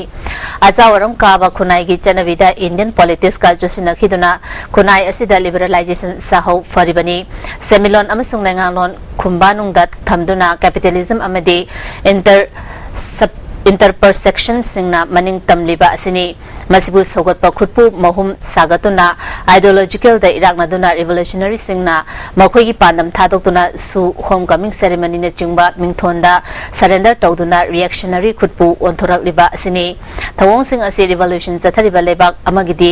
ꯑꯆꯥꯎ ꯑꯔꯝ ꯀꯥꯕ ꯈꯨꯟꯅꯥꯏꯒꯤ ꯆꯠꯅꯕꯤꯗ Indian politics ꯀ ꯆꯨꯁꯤꯟꯅꯈꯤꯗꯨꯅ ꯈꯨꯟꯅꯥꯏ ꯑꯁꯤꯗ liberalization ꯁꯥꯍꯧ ꯐꯔꯤꯕꯅꯤ꯫ ꯁꯦꯟꯃꯤꯠꯂꯣꯟ ꯑꯃꯁꯨꯡ ꯂꯩꯉꯥꯛꯂꯣꯟ ꯈꯨꯝꯕꯥꯅꯨꯡꯗ ꯊꯝꯗꯨꯅ capitalism ꯑꯃꯗꯤ inter-, sub-, interpersection ꯁꯤꯡꯅ ꯃꯅꯤꯡ ꯇꯝꯂꯤꯕ ꯑꯁꯤꯅꯤ꯫ ꯃꯁꯤꯕꯨ ꯁꯧꯒꯠꯄ ꯈꯨꯠꯄꯨ ꯃꯍꯨꯝ ꯁꯥꯒꯠꯇꯨꯅ ideological ꯗ ꯏꯔꯥꯛꯅꯗꯨꯅ revolutionary ꯁꯤꯡꯅ ꯃꯈꯣꯏꯒꯤ ꯄꯥꯟꯗꯝ ꯊꯥꯗꯣꯛꯇꯨꯅ ꯁꯨ homecoming ceremony ꯅꯆꯤꯡꯕ ꯃꯤꯡꯊꯣꯟꯗ surrender ꯇꯧꯗꯨꯅ reactionary ꯈꯨꯠꯄꯨ ꯑꯣꯟꯊꯣꯔꯛꯂꯤꯕ ꯑꯁꯤꯅꯤ꯫ ꯊꯧꯑꯣꯡꯁꯤꯡ ꯑꯁꯤ revolution ꯆꯠꯊꯔꯤꯕ ꯂꯩꯕꯥꯛ ꯑꯃꯒꯤꯗꯤ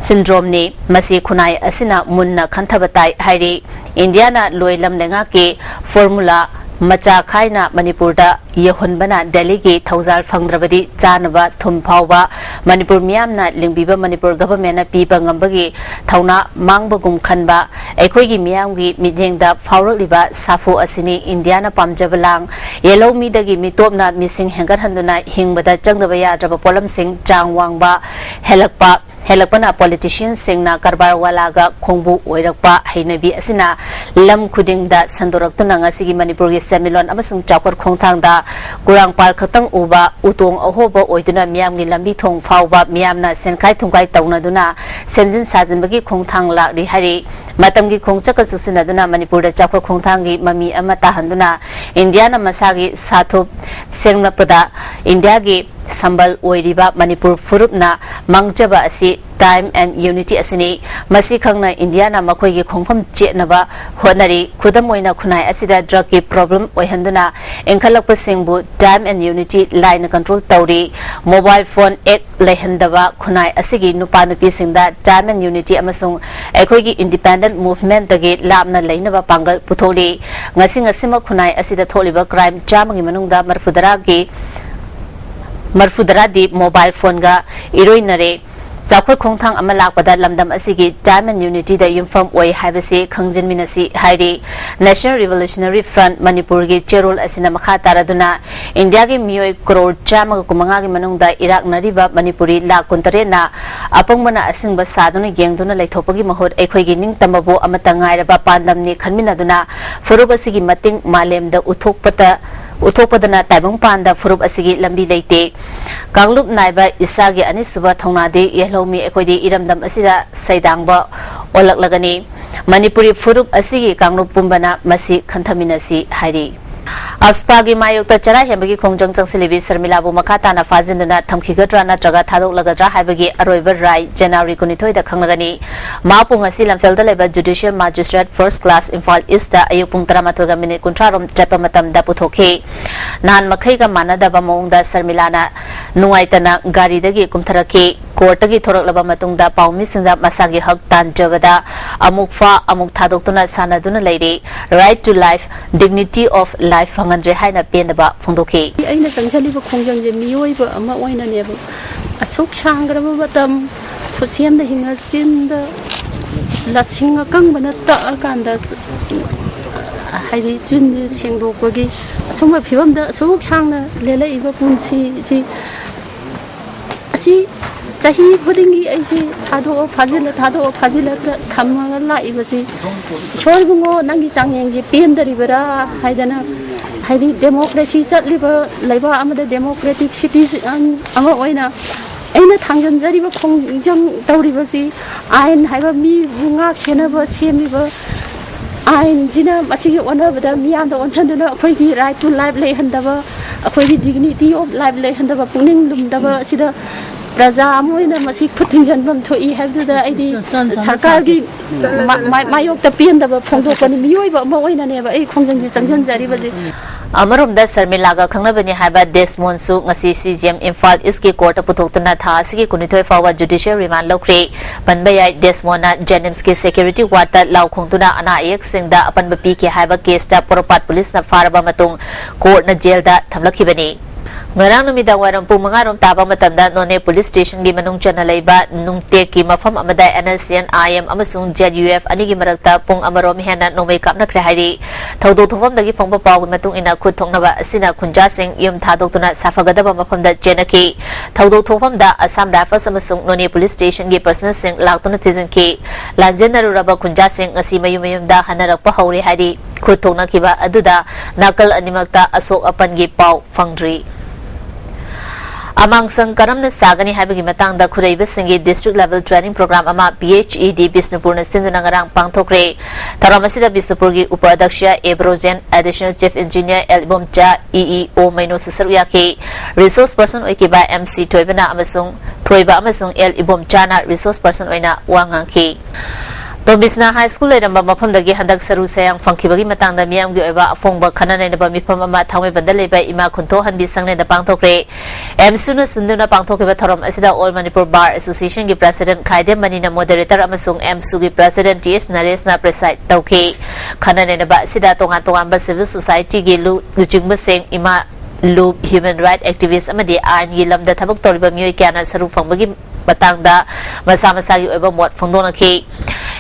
syndrome ꯅꯤ꯫ ꯃꯁꯤ ꯈꯨꯟꯅꯥꯏ ꯑꯁꯤꯅ ꯃꯨꯟꯅ ꯈꯟꯊꯕ ꯇꯥꯏ ꯍꯥꯏꯔꯤ꯫ ꯏꯟꯗꯤꯌꯥꯅ ꯂꯣꯏ ꯂꯝ ꯂꯩꯉꯥꯛꯀꯤ formula ꯃꯆꯥ ꯈꯥꯏꯅ ꯃꯅꯤꯄꯨꯔꯗ ꯌꯧꯍꯟꯕꯅ ꯗꯦꯜꯂꯤꯒꯤ ꯊꯧꯖꯥꯜ ꯐꯪꯗ꯭ꯔꯕꯗꯤ ꯆꯥꯅꯕ ꯊꯨꯝ ꯐꯥꯎꯕ ꯃꯅꯤꯄꯨꯔ ꯃꯤꯌꯥꯝꯅ ꯂꯤꯡꯕꯤꯕ ꯃꯅꯤꯄꯨꯔ government ꯅ ꯄꯤꯕ ꯉꯝꯕꯒꯤ ꯊꯧꯅꯥ ꯃꯥꯡꯕꯒꯨꯝ ꯈꯟꯕ ꯑꯩꯈꯣꯏꯒꯤ ꯃꯤꯌꯥꯝꯒꯤ ꯃꯤꯠꯌꯦꯡꯗ ꯐꯥꯎꯔꯛꯂꯤꯕ ꯁꯥꯐꯨ ꯑꯁꯤꯅꯤ ꯏꯟꯗꯤꯌꯥꯅ ꯄꯥꯝꯖꯕ ꯂꯥꯡ꯫ ꯌꯦꯜꯍꯧꯃꯤꯗꯒꯤ ꯃꯤꯇꯣꯞꯅ ꯃꯤꯁꯤꯡ ꯍꯦꯟꯒꯠꯍꯟꯗꯨꯅ ꯍꯤꯡꯕꯗ ꯆꯪꯗꯕ ꯌꯥꯗ꯭ꯔꯕ ꯄꯣꯠꯂꯝꯁꯤꯡ ꯆꯥꯡ ꯋꯥꯡꯕ ꯍꯦꯜꯂꯛꯄ꯫ ꯍꯦꯜꯂꯛꯄꯅ politician ꯁꯤꯡꯅ ꯀꯔꯕꯥꯔ ꯋꯥꯂꯥꯒ ꯈꯣꯡꯕꯨ ꯑꯣꯏꯔꯛꯄ ꯍꯩꯅꯕꯤ ꯑꯁꯤꯅ ꯂꯝ ꯈꯨꯗꯤꯡꯗ ꯁꯟꯗꯣꯔꯛꯇꯨꯅ ꯉꯁꯤꯒꯤ ꯃꯅꯤꯄꯨꯔꯒꯤ ꯁꯦꯟꯃꯤꯠꯂꯣꯟ ꯑꯃꯁꯨꯡ ꯆꯥꯎꯈꯠ ꯈꯣꯡꯊꯥꯡꯗ ꯀꯨꯔꯥꯡꯄꯥꯜ ꯈꯛꯇꯪ ꯎꯕ ꯎꯇꯣꯡ ꯑꯍꯣꯕ ꯑꯣꯏꯗꯨꯅ ꯃꯤꯌꯥꯝꯒꯤ ꯂꯝꯕꯤ ꯊꯣꯡ ꯐꯥꯎꯕ ꯃꯤꯌꯥꯝꯅ ꯁꯦꯟꯈꯥꯏ ꯊꯨꯝꯈꯥꯏ ꯇꯧꯅꯗꯨꯅ ꯁꯦꯝꯖꯤꯟ ꯁꯥꯖꯤꯟꯕꯒꯤ ꯈꯣꯡꯊꯥꯡ ꯂꯥꯛꯂꯤ ꯍꯥꯏꯔꯤ꯫ ꯃꯇꯝꯒꯤ ꯈꯣꯡꯆꯠꯀ ꯆꯨꯁꯤꯟꯅꯗꯨꯅ ꯃꯅꯤꯄꯨꯔꯗ ꯆꯥꯎꯈꯠ ꯈꯣꯡꯊꯥꯡꯒꯤ ꯃꯃꯤ ꯑꯃ ꯇꯥꯍꯟꯗꯨꯅ ꯏꯟꯗꯤꯌꯥꯅ ꯃꯁꯥꯒꯤ ꯁꯥꯊꯨꯞ ꯁꯦꯝꯂꯛꯄꯗ ꯏꯟꯗꯤꯌꯥꯒꯤ ꯁꯝꯕꯜ ꯑꯣꯏꯔꯤꯕ ꯃꯅꯤꯄꯨꯔ ꯐꯨꯔꯨꯞꯅ ꯃꯥꯡꯖꯕ ꯑꯁꯤ time and unity ꯑꯁꯤꯅꯤ꯫ ꯃꯁꯤ ꯈꯪꯅ ꯏꯟꯗꯤꯌꯥꯅ ꯃꯈꯣꯏꯒꯤ ꯈꯣꯡꯐꯝ ꯆꯦꯠꯅꯕ ꯍꯣꯠꯅꯔꯤ꯫ ꯈꯨꯗꯝ ꯑꯣꯏꯅ ꯈꯨꯟꯅꯥꯏ ꯑꯁꯤꯗ drug ꯀꯤ problem ꯑꯣꯏꯍꯟꯗꯨꯅ ꯏꯟꯈꯠꯂꯛꯄꯁꯤꯡꯕꯨ time and unity ꯂꯥꯏꯅ control ꯇꯧꯔꯤ꯫ Mobile phone act ꯂꯩꯍꯟꯗꯕ ꯈꯨꯟꯅꯥꯏ ꯑꯁꯤꯒꯤ ꯅꯨꯄꯥ ꯅꯨꯄꯤꯁꯤꯡꯗ time and unity ꯑꯃꯁꯨꯡ ꯑꯩꯈꯣꯏꯒꯤ independent movement ꯇꯒꯤ ꯂꯥꯞꯅ ꯂꯩꯅꯕ ꯄꯥꯡꯒꯜ ꯄꯨꯊꯣꯛꯂꯤ꯫ ꯉꯁꯤ ꯉꯁꯤꯃꯛ ꯈꯨꯟꯅꯥꯏ ꯑꯁꯤꯗ ꯊꯣꯛꯂꯤꯕ crime ꯆꯥꯝꯃꯒꯤ ꯃꯅꯨꯡꯗ ꯃꯔꯐꯨꯇꯔꯥꯒꯤ, ꯃꯔꯐꯨꯇꯔꯥꯗꯤ mobile phone ꯒ ꯏꯔꯣꯏꯅꯔꯦ꯫ ꯆꯥꯎꯈꯠ ꯈꯣꯡꯊꯥꯡ ꯑꯃ ꯂꯥꯛꯄꯗ ꯂꯝꯗꯝ ꯑꯁꯤꯒꯤ Time and Unity ꯗ ꯌꯨꯝꯐꯝ ꯑꯣꯏ ꯍꯥꯏꯕꯁꯤ ꯈꯪꯖꯤꯟꯃꯤꯟꯅꯁꯤ ꯍꯥꯏꯔꯤ꯫ National Revolutionary Front ꯃꯅꯤꯄꯨꯔꯒꯤ ꯆꯦꯔꯣꯜ ꯑꯁꯤꯅ ꯃꯈꯥ ꯇꯥꯔꯗꯨꯅ ꯏꯟꯗꯤꯌꯥꯒꯤ ꯃꯤꯑꯣꯏ ꯀ꯭ꯔꯣꯔ ꯆꯥꯝꯃꯒ ꯀꯨꯟꯃꯉꯥꯒꯤ ꯃꯅꯨꯡꯗ ꯏꯔꯥꯛꯅꯔꯤꯕ ꯃꯅꯤꯄꯨꯔꯤ ꯂꯥꯈ ꯀꯨꯟꯇꯔꯦꯠꯅ ꯑꯄꯪꯕꯅ ꯑꯁꯤꯡꯕ ꯁꯥꯗꯨꯅ ꯌꯦꯡꯗꯨꯅ ꯂꯩꯊꯣꯛꯄꯒꯤ ꯃꯍꯨꯠ ꯑꯩꯈꯣꯏꯒꯤ ꯅꯤꯡꯇꯝꯕꯕꯨ ꯑꯃꯠꯇ ꯉꯥꯏꯔꯕ ꯄꯥꯟꯗꯝꯅꯤ ꯈꯟꯃꯤꯟꯅꯗꯨꯅ ꯐꯨꯔꯨꯞ ꯑꯁꯤꯒꯤ ꯃꯇꯤꯡ ꯃꯥꯂꯦꯝꯗ ꯎꯠꯊꯣꯛꯄꯇ ꯎꯠꯊꯣꯛꯄꯗꯅ ꯇꯥꯏꯕꯪꯄꯥꯟꯗ ꯐꯨꯔꯨꯞ ꯑꯁꯤꯒꯤ ꯂꯝꯕꯤ ꯂꯩꯇꯦ꯫ ꯀꯥꯡꯂꯨꯞ ꯅꯥꯏꯕ ꯏꯁꯥꯒꯤ ꯑꯅꯤꯁꯨꯕ ꯊꯧꯅꯥꯗꯤ ꯌꯦꯜꯍꯧꯃꯤ ꯑꯩꯈꯣꯏꯗꯤ ꯏꯔꯝꯗꯝ ꯑꯁꯤꯗ ꯁꯩꯗꯥꯡꯕ ꯑꯣꯜꯂꯛꯂꯒꯅꯤ꯫ ꯃꯅꯤꯄꯨꯔꯤ ꯐꯨꯔꯨꯞ ꯑꯁꯤꯒꯤ ꯀꯥꯡꯂꯨꯞ ꯄꯨꯝꯕꯅ ꯃꯁꯤ ꯈꯟꯊꯃꯤꯟꯅꯁꯤ ꯍꯥꯏꯔꯤ꯫ ꯑꯐꯁꯄꯥꯒꯤ ꯃꯥꯌꯣꯛꯇ ꯆꯔꯥ ꯍꯦꯟꯕꯒꯤ ꯈꯣꯡꯖꯪ ꯆꯪꯁꯤꯜꯂꯤꯕꯤ ꯁꯔꯃꯤꯂꯥꯕꯨ ꯃꯈꯥ ꯇꯥꯅ ꯐꯥꯖꯤꯟꯗꯨꯅ ꯊꯝꯈꯤꯒꯗ꯭ꯔꯥ ꯅꯠꯇ꯭ꯔꯒ ꯊꯥꯗꯣꯛꯂꯒꯗ꯭ꯔꯥ ꯍꯥꯏꯕꯒꯤ ꯑꯔꯣꯏꯕ ꯔꯥꯏ ꯖꯅꯋꯥꯔꯤ ꯀꯨꯟꯅꯤꯊꯣꯏꯗ ꯈꯪꯂꯒꯅꯤ꯫ ꯃꯍꯥꯛꯄꯨ ꯉꯁꯤ ꯂꯝꯐꯦꯜꯗ ꯂꯩꯕ Judicial Magistrate First Class Imphal east ꯑꯌꯨꯛ ꯄꯨꯡ ꯇꯔꯥꯃꯥꯊꯣꯏꯒ ꯃꯤꯅꯤꯠ ꯀꯨꯟꯊ꯭ꯔꯥ ꯔꯣꯝ ꯆꯠꯄ ꯃꯇꯝꯗ ꯄꯨꯊꯣꯛꯈꯤ꯫ ꯅꯍꯥꯟ ꯃꯈꯩꯒ ꯃꯥꯟꯅꯗꯕ ꯃꯑꯣꯡꯗ ꯁꯔꯃꯤꯂꯥꯅ ꯅꯨꯡꯉꯥꯏꯇꯅ ꯒꯥꯔꯤꯗꯒꯤ ꯀꯨꯝꯊꯔꯛꯈꯤ꯫ ꯀꯣꯔꯠꯇꯒꯤ ꯊꯣꯔꯛꯂꯕ ꯃꯇꯨꯡꯗ ꯄꯥꯎꯃꯤꯁꯤꯡꯗ ꯃꯁꯥꯒꯤ ꯍꯛ ꯇꯥꯟꯖꯕꯗ ꯑꯃꯨꯛ ꯐꯥ ꯑꯃꯨꯛ ꯊꯥꯗꯣꯛꯇꯨꯅ ꯁꯥꯟꯅꯗꯨꯅ ꯂꯩꯔꯤ꯫ Right to life, dignity of life ꯐꯪꯍꯟꯗ꯭ꯔꯦ ꯍꯥꯏꯅ ꯄꯦꯟꯗꯕ ꯐꯣꯡꯗꯣꯛꯈꯤ꯫ ꯑꯩꯅ ꯆꯪꯁꯤꯜꯂꯤꯕ ꯈꯣꯡꯖꯪꯁꯦ ꯃꯤꯑꯣꯏꯕ ꯑꯃ ꯑꯣꯏꯅꯅꯦꯕ, ꯑꯁꯨꯛ ꯁꯥꯡꯈ꯭ꯔꯕ ꯃꯇꯝ ꯈꯨꯠꯁꯦꯝꯗ ꯍꯤꯡꯉ ꯆꯤꯟꯗ ꯂꯁꯤꯡ ꯑꯀꯪꯕꯅ ꯇꯛꯑꯀꯥꯟꯗ, ꯍꯥꯏꯗꯤ ꯆꯤꯟꯁꯤ ꯁꯦꯡꯗꯣꯛꯄꯒꯤ ꯑꯁꯨꯝꯕ ꯐꯤꯕꯝꯗ ꯑꯁꯨꯛ ꯁꯥꯡꯅ ꯂꯦꯜꯂꯛꯏꯕ ꯄꯨꯟꯁꯤꯁꯤ, ꯑꯁꯤ ꯆꯍꯤ ꯈꯨꯗꯤꯡꯒꯤ ꯑꯩꯁꯤ ꯊꯥꯗꯣꯛꯑꯣ ꯐꯥꯖꯤꯜꯂ, ꯊꯥꯗꯣꯛꯑꯣ ꯐꯥꯖꯤꯜꯂꯒ ꯊꯝꯃꯒ ꯂꯥꯛꯏꯕꯁꯤ, "ꯏꯁꯣꯔ ꯏꯕꯨꯡꯉꯣ, ꯅꯪꯒꯤ ꯆꯥꯡꯌꯦꯡꯁꯤ ꯄꯦꯟꯗꯔꯤꯕꯔꯥ?" ꯍꯥꯏꯗꯅ, ꯍꯥꯏꯗꯤ ꯗꯦꯃꯣꯀ꯭ꯔꯦꯁꯤ ꯆꯠꯂꯤꯕ ꯂꯩꯕꯥꯛ ꯑꯃꯗ, ꯗꯦꯃꯣꯀ꯭ꯔꯦꯇꯤꯛ ꯁꯤꯇꯤꯖꯟ ꯑꯃ ꯑꯣꯏꯅ ꯑꯩꯅ ꯊꯥꯡꯖꯟꯖꯔꯤꯕ ꯈꯣꯡꯖꯪ ꯇꯧꯔꯤꯕꯁꯤ, ꯑꯥꯏꯟ ꯍꯥꯏꯕ ꯃꯤꯕꯨ ꯉꯥꯛ ꯁꯦꯟꯅꯕ ꯁꯦꯝꯃꯤꯕ ꯑꯥꯏꯟꯁꯤꯅ ꯃꯁꯤꯒꯤ ꯑꯣꯟꯅꯕꯗ ꯃꯤꯌꯥꯝꯗ ꯑꯣꯟꯁꯤꯟꯗꯨꯅ ꯑꯩꯈꯣꯏꯒꯤ right to life ꯂꯩꯍꯟꯗꯕ, ꯑꯩꯈꯣꯏꯒꯤ dignity of life ꯂꯩꯍꯟꯗꯕ, ꯄꯨꯛꯅꯤꯡ ꯂꯨꯝꯗꯕ ꯑꯁꯤꯗ ꯄ꯭ꯔꯖꯥ ꯑꯃ ꯑꯣꯏꯅ ꯃꯁꯤ ꯈꯨꯠ ꯊꯤꯡꯖꯤꯟꯐꯝ ꯊꯣꯛꯏ ꯍꯥꯏꯕꯗꯨꯗ ꯑꯩꯗꯤ ꯁꯔꯀꯥꯔꯒꯤ ꯃꯥ-, ꯃꯥ-, ꯃꯥꯌꯣꯛꯇ ꯄꯦꯟꯗꯕ ꯐꯣꯡꯗꯣꯛꯄꯅꯤ꯫ ꯃꯤꯑꯣꯏꯕ ꯑꯃ ꯑꯣꯏꯅꯅꯦꯕ ꯑꯩ ꯈꯣꯡꯖꯪꯁꯦ ꯆꯪꯁꯤꯟꯖꯔꯤꯕꯁꯦ꯫ ꯑꯃꯔꯣꯝꯗ ꯁꯔꯃꯤꯂꯥꯒ ꯈꯪꯅꯕꯅꯤ ꯍꯥꯏꯕ ꯗꯦꯁꯃꯣꯟꯁꯨ ꯉꯁꯤ ꯁꯤ ꯖꯤ ꯑꯦꯝ ꯏꯝꯐꯥꯜ ꯏꯁꯀꯤ ꯀꯣꯔꯠꯇ ꯄꯨꯊꯣꯛꯇꯨꯅ ꯊꯥ ꯑꯁꯤꯒꯤ ꯀꯨꯟꯅꯤꯊꯣꯏ ꯐꯥꯎꯕ ꯖꯨꯗꯤꯁꯤꯌꯦꯜ ꯔꯤꯃꯥꯟ ꯂꯧꯈ꯭ꯔꯦ꯫ ꯄꯟꯕ ꯌꯥꯏ, ꯗꯦꯁꯃꯣꯟꯅ ꯖꯦꯅꯤꯝꯁꯀꯤ ꯁꯦꯀ꯭ꯌꯨꯔꯤꯇꯤ ꯋꯥꯔꯗꯇ ꯂꯥꯎ ꯈꯣꯡꯗꯨꯅ ꯑꯅꯥ ꯑꯌꯦꯛꯁꯤꯡꯗ ꯑꯄꯟꯕ ꯄꯤꯈꯤ ꯍꯥꯏꯕ ꯀꯦꯁꯇ ꯄꯣꯔꯣꯝꯄꯥꯠ ꯄꯨꯂꯤꯁꯅ ꯐꯥꯔꯕ ꯃꯇꯨꯡ ꯀꯣꯔꯠꯅ ꯖꯦꯜꯗ ꯊꯝꯂꯛꯈꯤꯕꯅꯤ꯫ ꯉꯔꯥꯡ ꯅꯨꯃꯤꯗꯥꯡ ꯋꯥꯏꯔꯝ ꯄꯨꯡ ꯃꯉꯥ ꯔꯣꯝ ꯇꯥꯕ ꯃꯇꯝꯗ ꯅꯣꯅꯦ ꯄꯨꯂꯤꯁ ꯁ꯭ꯇꯦꯁꯟꯒꯤ ꯃꯅꯨꯡ ꯆꯟꯅ ꯂꯩꯕ ꯅꯨꯡꯇꯦꯛꯀꯤ ꯃꯐꯝ ꯑꯃꯗ NSCN-IM ꯑꯃꯁꯨꯡ ZUF ꯑꯅꯤꯒꯤ ꯃꯔꯛꯇ ꯄꯨꯡ ꯑꯃꯔꯣꯝ ꯍꯦꯟꯅ ꯅꯣꯡꯃꯩ ꯀꯥꯞꯅꯈ꯭ꯔꯦ ꯍꯥꯏꯔꯤ꯫ ꯊꯧꯗꯣꯛ ꯊꯣꯛꯐꯝꯗꯒꯤ ꯐꯪꯕ ꯄꯥꯎꯒꯤ ꯃꯇꯨꯡ ꯏꯟꯅ, ꯈꯨꯠ ꯊꯣꯛꯅꯕ ꯑꯁꯤꯅ ꯈꯨꯟꯖꯥꯁꯤꯡ ꯌꯨꯝ ꯊꯥꯗꯣꯛꯇꯨꯅ ꯁꯥꯐꯒꯗꯕ ꯃꯐꯝꯗ ꯆꯦꯟꯅꯈꯤ꯫ ꯊꯧꯗꯣꯛ ꯊꯣꯛꯐꯝꯗ Assam Rifles ꯑꯃꯁꯨꯡ ꯅꯣꯅꯦ ꯄꯨꯂꯤꯁ ꯁ꯭ꯇꯦꯁꯟꯒꯤ ꯄꯔꯁꯅꯦꯜꯁꯤꯡ ꯂꯥꯛꯇꯨꯅ ꯊꯤꯖꯤꯟꯈꯤ꯫ ꯂꯥꯟꯖꯦꯟꯅꯔꯨꯔꯕ ꯈꯨꯟꯖꯥꯁꯤꯡ ꯉꯁꯤ ꯃꯌꯨꯝ ꯃꯌꯨꯝꯗ ꯍꯟꯅꯔꯛꯄ ꯍꯧꯔꯦ ꯍꯥꯏꯔꯤ꯫ ꯈꯨꯠ ꯊꯣꯛꯅꯈꯤꯕ ꯑꯗꯨꯗ ꯅꯥꯀꯜ ꯑꯅꯤꯃꯛꯇ ꯑꯁꯣꯛ ꯑꯄꯟꯒꯤ ꯄꯥꯎ ꯐꯪꯗ꯭ꯔꯤ꯫ ꯑꯃꯥꯡꯁꯪ ꯀꯔꯝꯅ ꯁꯥꯒꯅꯤ ꯍꯥꯏꯕꯒꯤ ꯃꯇꯥꯡꯗ ꯈꯨꯔꯩꯕꯁꯤꯡꯒꯤ district level training program ꯑꯃ PHED ꯕꯤꯁꯅꯨꯄꯨꯔꯅ ꯁꯤꯟꯗꯨꯅ ꯉꯔꯥꯡ ꯄꯥꯡꯊꯣꯛꯈ꯭ꯔꯦ꯫ ꯊꯧꯔꯝ ꯑꯁꯤꯗ ꯕꯤꯁꯅꯨꯄꯨꯔꯒꯤ ꯎꯄ ꯑꯗ꯭ꯌꯛꯁ ꯑꯦ Brojen, additional chief engineer L Ibomcha, EEO ꯃꯩꯅꯣꯁꯨ ꯁꯔꯨꯛ ꯌꯥꯈꯤ꯫ Resource person ꯑꯣꯏꯈꯤꯕ MC ꯊꯣꯏꯕꯅ ꯑꯃꯁꯨꯡ ꯊꯣꯏꯕ ꯑꯃꯁꯨꯡ L ꯏꯕꯣꯝꯆꯥꯅ resource person ꯑꯣꯏꯅ ꯋꯥ ꯉꯥꯡꯈꯤ꯫ ꯇꯣꯝꯕꯤꯁꯅꯥ ꯍꯥꯏ ꯁ꯭ꯀꯨꯜ ꯂꯩꯔꯝꯕ ꯃꯐꯝꯗꯒꯤ ꯍꯟꯗꯛ ꯁꯔꯨ ꯁꯌꯥꯡ ꯐꯪꯈꯤꯕꯒꯤ ꯃꯇꯥꯡꯗ ꯃꯤꯌꯥꯝꯒꯤ ꯑꯣꯏꯕ ꯑꯐꯣꯡꯕ ꯈꯟꯅ ꯅꯩꯅꯕ ꯃꯤꯐꯝ ꯑꯃ ꯊꯥꯡꯃꯩꯕꯟꯗ ꯂꯩꯕ ꯏꯃꯥ ꯈꯨꯟꯊꯣꯛꯍꯟꯕꯤ ꯁꯪꯂꯦꯟꯗ ꯄꯥꯡꯊꯣꯛꯈ꯭ꯔꯦ꯫ ꯑꯦꯝꯁꯨꯅ ꯁꯤꯟꯗꯨꯅ ꯄꯥꯡꯊꯣꯛꯈꯤꯕ ꯊꯧꯔꯝ ꯑꯁꯤꯗ All Manipur Bar Association ꯒꯤ president ꯈꯥꯏꯗꯦꯝ ꯃꯅꯤꯅ moderator ꯑꯃꯁꯨꯡ ꯑꯦꯝꯁꯨꯒꯤ president T S ꯅꯔꯦꯁꯅ preside ꯇꯧꯈꯤ꯫ ꯈꯟꯅ ꯅꯩꯅꯕ ꯑꯁꯤꯗ ꯇꯣꯉꯥꯟ ꯇꯣꯉꯥꯟꯕ civil society ꯒꯤ ꯂꯨ-, ꯂꯨꯆꯤꯡꯕꯁꯤꯡ, ꯏꯃꯥ ꯂꯨꯞ, human right activist ꯑꯃꯗꯤ ꯑꯥꯏꯟꯒꯤ ꯂꯝꯗ ꯊꯕꯛ ꯇꯧꯔꯤꯕ ꯃꯤꯑꯣꯏ ꯀꯌꯥꯅ ꯁꯔꯨ ꯐꯪꯕꯒꯤ ꯃꯇꯥꯡꯗ ꯃꯁꯥ ꯃꯁꯥꯒꯤ ꯑꯣꯏꯕ ꯃꯣꯠ ꯐꯣꯡꯗꯣꯛꯅꯈꯤ꯫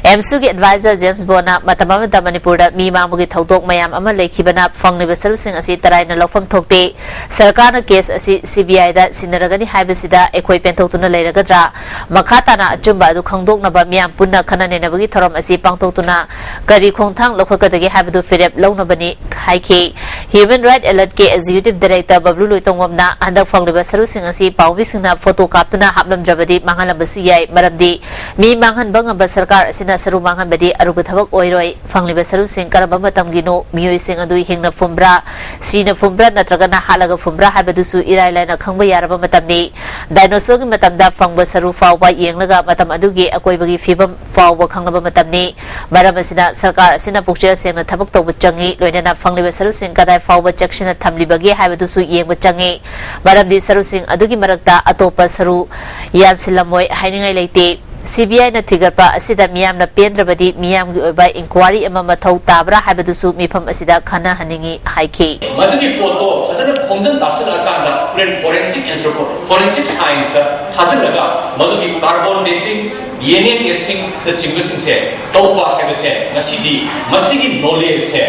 ꯑꯦꯝꯁꯨꯒꯤ advisor ꯖꯦꯝꯁ ꯕꯣꯟꯅ ꯃꯇꯝ ꯑꯃꯗ ꯃꯅꯤꯄꯨꯔꯗ ꯃꯤ ꯃꯥꯡꯕꯒꯤ ꯊꯧꯗꯣꯛ ꯃꯌꯥꯝ ꯑꯃ ꯂꯩꯈꯤꯕꯅ ꯐꯪꯂꯤꯕ ꯁꯔꯨꯁꯤꯡ ꯑꯁꯤ ꯇꯔꯥꯏꯅ ꯂꯧꯐꯝ ꯊꯣꯛꯇꯦ꯫ ꯁꯔꯀꯥꯔꯅ case ꯑꯁꯤ CBI ꯗ ꯁꯤꯟꯅꯔꯒꯅꯤ ꯍꯥꯏꯕꯁꯤꯗ ꯑꯩꯈꯣꯏ ꯄꯦꯟꯊꯣꯛꯇꯨꯅ ꯂꯩꯔꯒꯗ꯭ꯔꯥ? ꯃꯈꯥ ꯇꯥꯅ ꯑꯆꯨꯝꯕ ꯑꯗꯨ ꯈꯪꯗꯣꯛꯅꯕ ꯃꯤꯌꯥꯝ ꯄꯨꯟꯅ ꯈꯟꯅ ꯅꯩꯅꯕꯒꯤ ꯊꯧꯔꯝ ꯑꯁꯤ ꯄꯥꯡꯊꯣꯛꯇꯨꯅ ꯀꯔꯤ ꯈꯣꯡꯊꯥꯡ ꯂꯧꯈꯠꯀꯗꯒꯦ ꯍꯥꯏꯕꯗꯨ ꯐꯤꯔꯦꯞ ꯂꯧꯅꯕꯅꯤ ꯍꯥꯏꯈꯤ꯫ Human Right Alert ꯀꯤ executive director ꯕꯕ꯭ꯂꯨ ꯂꯣꯏꯇꯣꯡꯕꯝꯅ ꯍꯟꯗꯛ ꯐꯪꯂꯤꯕ ꯁꯔꯨꯁꯤꯡ ꯑꯁꯤ ꯄꯥꯎꯃꯤꯁꯤꯡꯅ photo ꯀꯥꯞꯇꯨꯅ ꯍꯥꯞꯂꯝꯗ꯭ꯔꯕꯗꯤ ꯃꯥꯡꯍꯜꯂꯝꯕꯁꯨ ꯌꯥꯏ, ꯃꯔꯝꯗꯤ ꯃꯤ ꯃꯥꯡꯍꯟꯕ ꯉꯝꯕ ꯁꯔꯀꯥꯔ ꯑꯁꯤꯅ ꯁꯔꯨ ꯃꯥꯡꯍꯟꯕꯗꯤ ꯑꯔꯨꯕ ꯊꯕꯛ ꯑꯣꯏꯔꯣꯏ꯫ ꯐꯪꯂꯤꯕ ꯁꯔꯨꯁꯤꯡ ꯀꯔꯝꯕ ꯃꯇꯝꯒꯤꯅꯣ, ꯃꯤꯑꯣꯏꯁꯤꯡ ꯑꯗꯨ ꯍꯤꯡꯅ ꯐꯨꯝꯕ꯭ꯔꯥ, ꯁꯤꯅ ꯐꯨꯝꯕ꯭ꯔꯥ ꯅꯠꯇ꯭ꯔꯒꯅ ꯍꯥꯠꯂꯒ ꯐꯨꯝꯕ꯭ꯔꯥ ꯍꯥꯏꯕꯗꯨꯁꯨ ꯏꯔꯥꯏ ꯂꯥꯏꯅ ꯈꯪꯕ ꯌꯥꯔꯕ ꯃꯇꯝꯅꯤ꯫ Dinosaur ꯒꯤ ꯃꯇꯝꯗ ꯐꯪꯕ ꯁꯔꯨ ꯐꯥꯎꯕ ꯌꯦꯡꯂꯒ ꯃꯇꯝ ꯑꯗꯨꯒꯤ ꯑꯀꯣꯏꯕꯒꯤ ꯐꯤꯕꯝ ꯐꯥꯎꯕ ꯈꯪꯂꯕ ꯃꯇꯝꯅꯤ꯫ ꯃꯔꯝ ꯑꯁꯤꯅ ꯁꯔꯀꯥꯔ ꯑꯁꯤꯅ ꯄꯨꯛꯆꯦꯜ ꯁꯦꯡꯅ ꯊꯕꯛ ꯇꯧꯕ ꯆꯪꯏ, ꯂꯣꯏꯅꯅ ꯐꯪꯂꯤꯕ ꯁꯔꯨꯁꯤꯡ ꯀꯗꯥꯏ ꯐꯥꯎꯕ ꯆꯦꯛꯁꯤꯟꯅ ꯊꯝꯂꯤꯕꯒꯦ ꯍꯥꯏꯕꯗꯨꯁꯨ ꯌꯦꯡꯕ ꯆꯪꯏ꯫ ꯃꯔꯝꯗꯤ ꯁꯔꯨꯁꯤꯡ ꯑꯗꯨꯒꯤ ꯃꯔꯛꯇ ꯑꯇꯣꯞꯄ ꯁꯔꯨ ꯌꯥꯟꯁꯤꯜꯂꯝꯃꯣꯏ ꯍꯥꯏꯅꯤꯡꯉꯥꯏ ꯂꯩꯇꯦ꯫ ꯁꯤ ꯕꯤ ꯑꯥꯏꯅ ꯊꯤꯒꯠꯄ ꯑꯁꯤꯗ ꯃꯤꯌꯥꯝꯅ ꯄꯦꯟꯗ꯭ꯔꯕꯗꯤ ꯃꯤꯌꯥꯝꯒꯤ ꯑꯣꯏꯕ ꯏꯟꯀ꯭ꯋꯥꯔꯤ ꯑꯃ ꯃꯊꯧ ꯇꯥꯕ꯭ꯔꯥ ꯍꯥꯏꯕꯗꯨꯁꯨ ꯃꯤꯐꯝ ꯑꯁꯤꯗ ꯈꯟꯅꯍꯟꯅꯤꯡꯏ ꯍꯥꯏꯈꯤ꯫ ꯃꯗꯨꯒꯤ ꯄꯣꯠꯇꯣ ꯐꯖꯅ ꯈꯣꯝꯖꯤꯟ ꯇꯥꯁꯤꯜꯂꯛꯑꯀꯥꯟꯗ ꯍꯣꯔꯦꯟ forensic anthropo-, forensic scienceꯇ ꯊꯥꯖꯤꯜꯂꯒ ꯃꯗꯨꯒꯤ carbon dating, D N A testingꯅꯆꯤꯡꯕꯁꯤꯡꯁꯦ ꯇꯧꯕ ꯍꯥꯏꯕꯁꯦ ꯉꯁꯤꯗꯤ ꯃꯁꯤꯒꯤ knowledgeꯁꯦ